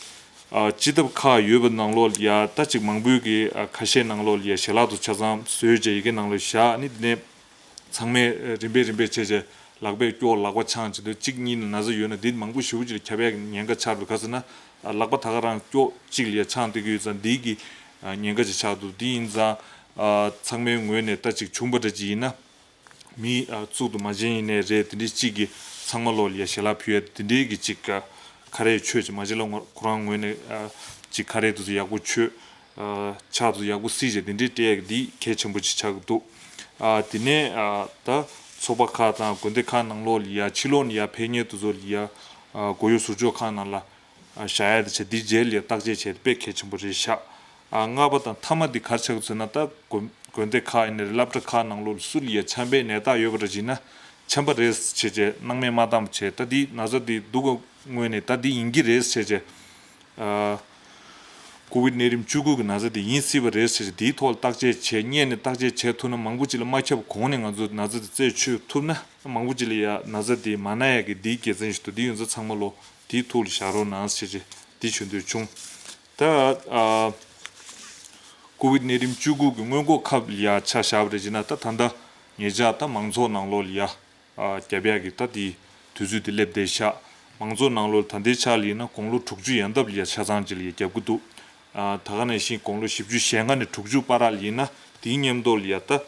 ཨ་སྤྱི་ཐབ་ཁག་ཡོད་པ་ནང་ལོགས་ལ་ཡ་ད་ཅིག་མང་པོའི་གི་ཨ་ཁ་ཤས་ནང་ལོགས་ལ་ཡ་ཞལ་ལག་དེ་ཆ་ཚང་བཟོས་བྱས་ཡི་གེ་ནང་ལ་བཞག་ཨ་ནི་དེ་ནས་ཚང་མས་རིམ་པས་རིམ་པས་བྱས་བྱས་ལག་པས་སྐྱོར། ལག་པ་འཆང་བྱེད་དུས་གཅིག་གཉིས་ནས་ན་ཚ་ཡོད་ན་འདི་མང་པོ་ཞེ་པོ་ཅིག་ལ་ཁྱབ་ཡག་གི་ཉེན་ཁ་ཆགས་འདུག་ག་ཟེར་ན་ཨ་ལག་པ་ད་ག་རང་སྐྱོར་གཅིག་ལ་ཡ་འཆང་བསྡད་ཀྱི་ཡོད་ཙང་འདི་གི་ཨ་ཉེན་ཁ་ཅིག་ཆགས་འདུག་འདི་ཡིན་ཙང་ཨ་ཚང་མའི་ངོས་ནས་ད་ཅིག་བྱུང་པ་འདྲ་ཅིག་ཡིན་ན། མི་ཨ་གཙུག་ཏུ་མ་བྱིན་ཡིན་ནའི་རེད། དེ་འདྲའི་གཅིག་གིས་ཚང་མ་ལོགས་ལ་ཡ་ཞལ་ལག་ཕུལ་ཡ་དེ་འདྲའི་གི་གཅིག་ཨ་ཁ་རས་མཆོད་ཅིག་མ་བྱིན་ལ་ཁོ་རང་ངོས་ནས་ཨ་གཅིག་ཁ་རས་དེ་ཚོ་ཡག་པོ་མཆོད། ཨ་ཕྱག་དེ་ཚོ་ཡག་པོ་བསིལ་བྱས་དེ་འདྲའི་སྤྲད་ཡ་གི་འདི་གལ་ཆེན་པོ་ཅིག་ཆགས་ཀྱི་འདུག་ཨ་དེ་ནས་ཨ་ད་ཚོགས་པ་ཁག་དང་དགོན་སྡེ་ཁག་ནང་ལོགས་ལ་ཡ་ཕྱི་ལོགས་ནས་ཡ་ཕེབས་མཁན་དེ་ཚོ་ལ་ཡ་ཨ་སྒོ་ཡོད་ཟུར་ཕྱོགས་ཁག་ནང་ལ་ཨ་བཞག་ཡ་དེ་བྱས་འདི་རྗེས་ལ་ཡ་བརྟག་དཔྱད་བྱས་ཏེ་དཔེ་གལ་ཆེན་པོ་རེད་ཤག་ཨ་ལྔ་པ་དང་མཐའ་མ་འདི་ག་རེ་ཆགས་ཀྱི་ཟེར་ན་ད་དགོན་དགོན་སྡེ་ཁག་ཡིན་ནའི་རེད། སློབ་གྲྭ་ཁག་ནང་ལོགས་ལ་སུ་ལ་ཡ་ཆམ་པའི་ནད་རྟགས་ཡོད་པ་འདྲ་ཅིག་ཡིན་ན་ཆམ་པ་རེད་ཟེར་བྱས་སྣང་མེད་མ་བཏང་བ་བྱས། ད་འདི་ན་ཚ་འདི་སྡུག་ག་དངོས་ནས་ད་འདི་ཡིན་གྱི་རེད་ཟེར་བྱས། ཨ་ཀོ་ཝིད་ནད་རིམས་བཅུ་དགུ་གི་ན་ཚ་འདི་ཡིན་སྲིད་པ་རེད་ཟེར་བྱས་འདིའི་ཐོག་ལ་བརྟག་དཔྱད་བྱས་སྔོན་ནས་བརྟག་དཔྱད་བྱས་ཐུབ་ན་མང་པོ་ཅིག་ལ་མ་ཁྱབ་གོང་ནས་ང་ཚོ་ན་ཚ་འདི་རྩད་ཆོད་ཐུབ་ན་མང་པོ་ཅིག་ལ་ཡ་ན་ཚ་འདི་མ་ན་ཡ་གི་འདིའི་དགེ་མཚན་ཞིག་འདུག་འདི་ཡོད་ཚད་ཚང་མ་ལོ་འདིའི་ཐུགས་ལ་བཞག་རོགས་གནང་ཟེར་བྱས་འདི་ཞུ་འདོད་བྱུང་། ད་ཨ་ཀོ་ཝིད་ནད་རིམས་བཅུ་དགུ་གི་སྔོན་འགོག་ཁབ་ལ་ཡ་ཆ་བཞག་པ་རེད་ཅེ་ན་ད་ད་ལྟ་ཉེ་ཆར་ད་མང་ཚོགས་ནང་ལོགས་ལ་ཡ་ཨ་རྒྱབ་ཡག་གི་ད་དེ་དུས་ཚོད་དེ་སླེབས་བསྡད་ཤག་མང་ཚོགས་ནང་ལོགས་ད་ལྟའི་ཆ་ལ་ཡིན་ན་དགུང་ལོ་དྲུག་ཅུ་ཡན་འདབས་ལ་ཡ་ཆ་ཚང་ཅིག་ལ་ཡ་རྒྱབ་ཀྱི་འདུག་ཨ་ད་ག་ནང་བཞིན་དགུང་ལོ་བཞི་བཅུ་ཞེ་ལྔ་ནས་དྲུག་ཅུ་བར་ལ་ཡིན་ན་དེའི་མཉམ་དུ་ལ་ཡ་ད་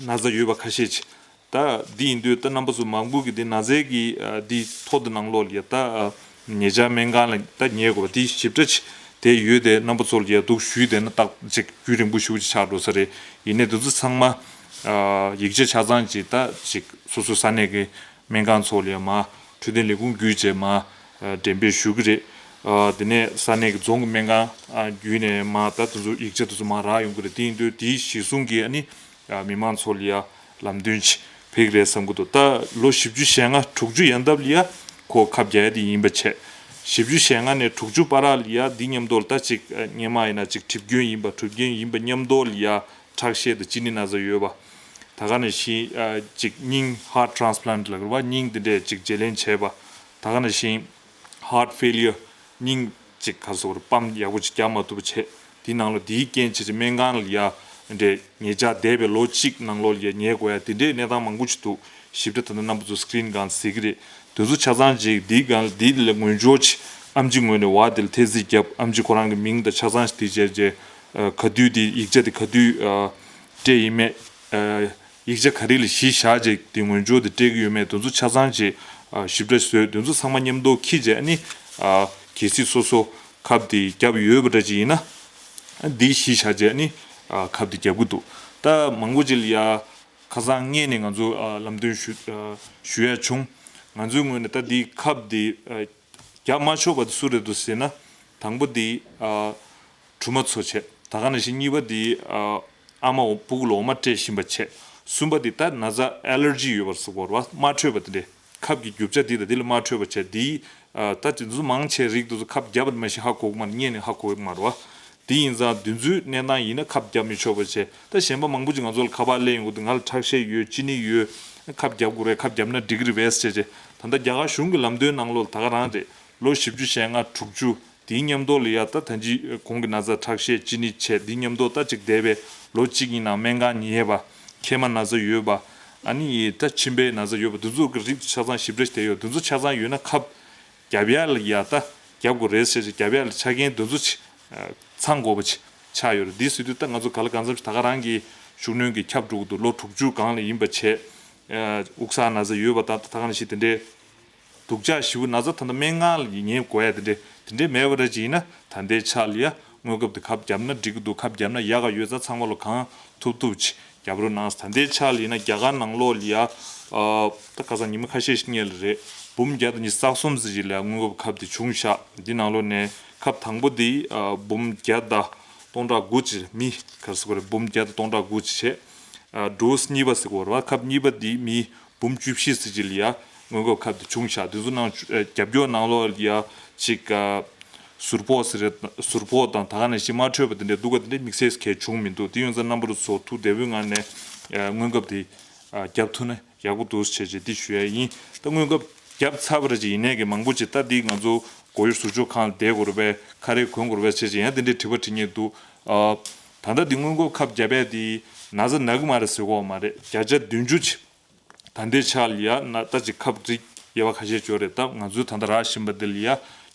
ན་ཚ་ཡོད་པ་ཁ་ཤས་ཅིག་ད་འདི་ཡིན་དུས་ད་རྣམ་པ་ཚོ་མང་པོ་གིས་འདི་ན་ཚའི་གི་ཨ་འདི་ཐོ་འདི་ནང་ལོགས་ལ་ཡ་ད་ཨ་ཉེ་ཆར་སྨན་ཁང་ལ་ད་ཉལ་དགོས་པ་འདི་ཞིབ་ཕྲ་ཅིག་དེ་ཡོད་དེ་རྣམ་པ་ཚོ་ལ་ཡ་འདུག་ཞུས་དེ་ན་ཏག་ཅིག་རྒྱུན་རིང་པོ་ཞུ་ཅིག་ཆགས་འགྲོ་ས་རེད། ཡིན་ནའི་འདི་ཚོ་ཚང་མ་ཨ་ཡིག་ཆ་ཆ་ཚང་ཅིག་ད་ཅིག་སོ་སོ་ས་གནས་གི་སྨན་ཁང་ཚོ་ལ་ཡ་མ་འཕྲོད་བསྟེན་ལས་ཁུངས་བརྒྱུད་བྱས་མ་ཨ་འགྲེམས་སྤེལ་ཞུ་གི་རེད། ཨ་དེ་ནས་ས་གནས་གི་རྫོང་གི་སྨན་ཁང་ཨ་བརྒྱུད་ནས་མ་ད་དེ་ཚོ་ཡིག་ཆ་དེ་ཚོ་མ་རག་ཡོང་གི་རེད། དེ་ཡིན་དུས་དེའི་གཞི་བཟུང་གིས་ཨ་ནི། ཨ་མི་མང་ཚོ་ལ་ཡ་ལམ་སྟོན་ཅིག་ཕེབས་ཀྱི་རེད་བསམ་གྱི་འདུག་ད་ལོ་བཞི་བཅུ་ཞེ་ལྔ་དྲུག་ཅུ་ཡན་འདབས་ལ་ཡ་ཁོ་ཁབ་རྒྱག་ཡ་དེ་ཡིན་པ་བྱས། བཞི་བཅུ་ཞེ་ལྔ་ནས་དྲུག་ཅུ་བར་ལ་ཡ་འདི་མཉམ་དུ་ལ་ད་ཅིག་ཨ་སྔོན་མ་ཡིན་ན་ཅིག་གྲིབ་སྐྱོན་ཡིན་པ་གྲིབ་སྐྱོན་ཡིན་པ་མཉམ་དུ་ལ་ཡ་ཁྲག་ཤེད་དང་གཅིན་སྙི་ན་ཚ་ཡོད་པ། ད་ག་ནང་བཞིན་ཨ་ཅིག་སྙིང་heart transplant་ལ་གོ་བ་སྙིང་འདི་འདྲས་ཅིག་བརྗེ་ལེན་བྱས་པ། ད་ག་ནང་བཞིན་heart failure། སྙིང་གཅིག་ག་སོགས་པམ་ཡག་པོ་ཅིག་རྒྱག་མ་ཐུབ་པ་བྱས། དེའི་ནང་ལ་དེའི་རྐྱེན་བྱས་ཅིག་སྨན་ཁང་ལ་ཡ་འདྲས་ཉེ་ཆར་འདས་པའི་ལོ་གཅིག་ནང་ལོགས་ལ་ཡ་ཉལ་དགོས་ཡ་དེ་འདྲའི་གནས་སྟངས་མང་པོ་ཅིག་འདུག་ཞིབ་ཕྲ་ད་ལྟ་རྣམ་པ་ཚོ་སི་ཀི་རིན་སྒང་གཟིགས་ཀྱི་རེད། དེ་ཚོ་ཆ་ཚང་ཅིག་དེའི་སྒང་ལ་དེའི་ལ་ངོས་སྦྱོར་ཅིག་ཨམ་ཆི་ངོས་ནས་བ་དེ་ལ་ཐེ་གཟིགས་བརྒྱབ། ཨམ་ཆི་ཁོ་རང་གི་མིང་དང་ཆ་ཚང་ཞིག་དེ་བྱས་རྗེས་ག་དུས་དེ་ཡིག་ཆ་དེ་ག་དུས་སྤྲད་ཡིན་མེད། ཡིག་ཆ་ག་རེ་ལ་གཞི་བཞག་ཅིག་དེ་ངོས་སྦྱོར་དེ་སྤྲད་ཀྱི་ཡོད་མེད་དེ་ཚོ་ཆ་ཚང་ཅིག་ཞིབ་ཕྲ་བཟོས། དེ་ཚོ་ཚང་མ་མཉམ་དུ་འཁྱེར་རྗེས་ནི་གལ་སྲིད་སོ་སོ་ཁབ་དེ་བརྒྱབ་ཡོད་པ་འདྲ་ཅིག་ཡིན་ན་འདི་གཞི་བཞག་རྗེས་ནི་ཁབ་དེ་བརྒྱབ་ཀྱི་འདུག་ད་མང་པོ་ཅིག་ལ་ཡ་ཁ་སང་སྔས་ནས་ང་ཚོ་ལམ་སྟོན་ཞུ་ཞུ་ཡ་བྱུང་། ང་ཚོའི་ངོས་ནས་ད་འདི་ཁབ་དེ་བརྒྱབ་མ་ཆོག་པ་དེ་སུ་རེད་འདུག་ཟེར་ན། དང་པོ་དེ་ཨ་གྲུ་མ་ཚོ་བྱས། ད་ག་ནང་བཞིན་གཉིས་པ་དེ་ཨ་ཨ་མ་འོ་སྤུ་གུ་ལ་འོ་མ་སྤྲད་བཞིན་པ་བྱས། གསུམ་པ་དེ་ད་ན་ཚ་ཨེ་ལར་ཇི་ཡོད་པར་སོགས་པ་རེད་བ། མ་འཕྲོད་པ་དེ་འདྲས་ཁབ་ཀྱི་རྒྱུ་ཆ་དེ་དང་དེ་ལ་མ་འཕྲོད་པ་བྱས། དེ་ཨ་ད་དེ་ཚོ་མང་ཆེ་རིགས་དེ་ཚོ་ཁབ་བརྒྱབ་པ་མ་གཞི་ཧ་གོ་གི་མ་རེད། སྔས་ནས་ཧ་གོ་གི་མ་རེད་བ། དེ་ཡིན་ཙང་དེ་ཚོའི་གནས་སྟངས་ཡིན་ན་ཁབ་བརྒྱབ་མི་ཆོག་པ་བྱས། ད་གཞན་པ་མང་པོ་ཅིག་ང་ཚོ་ལ་ཁ་པར་སླེབས་ཡོང་གི་འདུག་ང་ལ་ཁྲག་ཤེད་ཡོད། གཅིན་སྙི་ཡོད། ཁབ་བརྒྱབ་དགོས་རེད། ཁབ་བརྒྱབ་ན་འགྲིག་གི་རེད་བས་ཟེར་བྱས། ད་ལྟ་རྒྱ་གར་གཞུང་གི་ལམ་སྟོན་ནང་ལོགས་ད་ག་རང་རེད། ལོ་བཞི་བཅུ་ཞེ་ལྔ་དྲུག་ཅུ་དེའི་མཉམ་དུ་ལ་ཡ་ད་ད་ཅི་གོང་གི་ན་ཚ་ཁྲག་ཤེད་གཅིན་སྙི་བྱས་དེའི་མཉམ་དུ་ད་ཅིག་བསྡད་པའི་ལོ་གཅིག་ཡིན་ནའང་སྨན་ཁང་ཉལ་ཡས་པ། མཁལ་མ་ན་ཚ་ཡོད་པ། ཨ་ནི་ད་མཆིན་པའི་ན་ཚ་ཡོད་པ། དེ་ཚོ་གི་རིགས་ཆ་ཚང་ཞིབ་ཕྲ་ཞིག་བསྡད་ཡོད། དེ་ཚོ་ཆ་ཚང་ཡོད་ན་ཁབ་རྒྱབ་ཡ་ལ་ཡ་ད་རྒྱབ་དགོས་རེད་ཟེར་བྱས། རྒྱབ་ཡ་ལ་ཆ་རྐྱེན་དེ་ཚོ་ཆ་ཚང་དགོས་པ་ཆགས་ཡོད་རེད། འདི་ཟེར་དུས་ད་ང་ཚོ་ག་ལ་གང་འཚམ་ཞིག་ད་ག་རང་གི་ཤུགས་སྣོན་གྱིས་ཁྱབ་འགྲོ་གི་འདུག་ལོ་དྲུག་ཅུ་སྒང་ལ་ཡིན་པ་བྱས། དབུགས་བསགས་ན་ཚ་ཡོད་པ་དང་ད་ག་ནང་བཞིན་དེ་འདྲའི་སྡུག་ཅག་ཞེ་པོ་ན་ཚ་ད་ལྟ་སྨན་ཁང་ལ་ཉལ་དགོས་ཡ་དེ་འདྲའི་དེ་འདྲའི་མེད་པ་འདྲ་ཅིག་ཡིན་ན་ད་ལྟའི་ཆ་ལ་ཡ་སྔོན་ཁབ་དེ་ཁབ་བརྒྱབ་ན་འགྲིག་གི་འདུག་ཁབ་བརྒྱབ་ན་ཡག་ག་ཡོད་ཙང་ཚང་མ་ལོ་གང་ཐུབ་ཐུབ་ཅིག་རྒྱབ་རོགས་གནང་། ད་ལྟའི་ཆ་ལ་ཡིན་ན་རྒྱ་གར་ནང་ལོགས་ལ་ཡ་ད་ཁ་སང་ཉི་མ་ཁ་ཤས་ཤིག་སྔོན་ལ་རེད། འབུམ་བརྒྱ་དང་ཉི་ཤུ་རྩ་གསུམ་ཙམ་ཅིག་ལ་ཡ་སྔོན་འགོག་ཁབ་དེ་བྱུང་ཤག་འདི་ནང་ལོགས་ནས་ཁབ་དང་པོ་དེ་འབུམ་བརྒྱ་དང་སྟོང་ཕྲག་དགུ་ཅིག་མི་ག་རེ་ཟེར་དགོས་རེད། འབུམ་བརྒྱ་དང་སྟོང་ཕྲག་དགུ་ཅིག་བྱས། ཌོས་གཉིས་པ་ཟེར་དགོས་རེད་བ། ཁབ་གཉིས་པ་དེ་མི་འབུམ་བཅུ་བཞི་ཙམ་ཅིག་ལ་ཡ་སྔོན་འགོག་ཁབ་དེ་བྱུང་ཤག་དེ་ཚོ་ནང་རྒྱབ་སྐྱོར་ནང་ལོགས་ལ་ཡ་ཅིག་ཟུར་ཕོགས་ཟེར་རེད། ཟུར་ཕོགས་དང་ད་ག་ནང་བཞིན་མ་འཕྲོད་པ་དེ་འདྲའི་སྡུག་ག་དེ་འདྲའི་དམིགས་བསལ་གལ་བྱུང་མི་འདུག་དེ་ཡོང་ཙང་རྣམ་པ་ཚོ་ཐུགས་བདེ་པོའི་ངང་ནས་སྔོན་འགོག་དེ་བརྒྱབ་ཐུབ་ན་ཡག་པོ་འདུག་ཟེར་བྱས་འདི་ཞུ་ཡ་ཡིན། ད་སྔོན་འགོག་བརྒྱབ་ཚར་བ་རེད་ཅེས་ཡིན་ནའི་གི་མང་པོ་ཅིག་ད་འདི་ང་ཚོ་སྒོ་ཡོལ་ཟུར་འཇོག་ཁང་ལ་བསྡད་དགོས་རེད་པས། ཁ་རས་གོན་དགོས་རེད་པས་ཟེར་བྱས་ཡང་དེ་འདྲའི་དྲི་བ་དྲི་མཁན་འདུག་ད་ལྟ་འདི་སྔོན་འགོག་ཁབ་བརྒྱབ་པས་དེ་ན་ཚ་ན་གི་མ་རེད་ཟེར་གོ་མ་རེད། བརྒྱ་ཆ་བདུན་ཅུ་ཅིག་ད་ལྟའི་ཆ་ལ་ཡ་ན་ད་ཅིག་ཁབ་རིགས་དབྱེ་བ་ཁ་ཤས་ཅིག་ཡོད་རེད། ད་ང་ཚོས་ད་ལྟ་རག་བཞིན་པ་འདི་ལ་ཡ་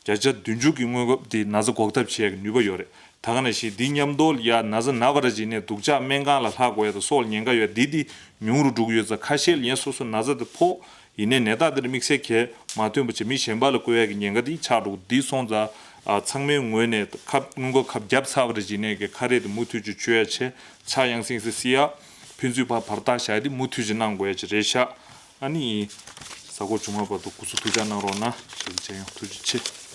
བརྒྱ་ཆ་བདུན་ཅུ་གི་སྔོན་འགོག་འདི་ན་ཚ་འགོག་ཐབས་བྱེད་ཡག་གི་ནུས་པ་ཡོད་རེད། ད་ག་ནང་བཞིན་འདི་མཉམ་དུ་ལ་ཡ་ན་ཚ་ན་བ་ར་ཅིག་ནས་སྡུག་ཅག་སྨན་ཁང་ལ་ལྷག་དགོས་ཡ་དང་སྲོག་ལ་ཉེན་ཁ་ཡོད་འདི་འདི་ཉུང་རུ་འགྲོ་གི་ཡོད་ཙང་ཁ་ཤས་ལ་ཡ་སོ་སོ་ན་ཚ་དེ་ཕོག་ཡིན་ནའི་ནད་རྟགས་འདི་ལ་དམིགས་བསལ་གྱིས་མ་ཐོན་པ་བྱས་མི་གཞན་པ་ལ་བཀོད་ཡ་གི་ཉེན་ཁ་འདི་ཆགས་འགྲོ་གི་འདི་སོང་ཙང་ཨ་ཚང་མའི་ངོས་ནས་ཁབ་སྔོན་འགོག་ཁབ་བརྒྱབ་ཚར་བ་ར་ཅིག་ནས་གི་ཁ་རས་དེ་མུ་མཐུད་ཅིག་གྱོན་ཡ་བྱས། ཕྱག་ཡང་སེང་སེ་བསིལ་ཡ། ཕན་ཚུན་བར་བར་ཐག་བཞག་ཡ་དེ་མུ་མཐུད་ཅིག་གནང་དགོས་ཡ་ཅིག་རེད་ཤག་ཨ་ནི། གཟའ་འཁོར་བཅོ་ལྔ་བར་དུ་སྐུ་གཟུགས་ཐུགས་ཅག་གནང་རོགས་གནང་། ཞེས་མཇལ་ཡོང་། ཐུགས་རྗེ་ཆེ།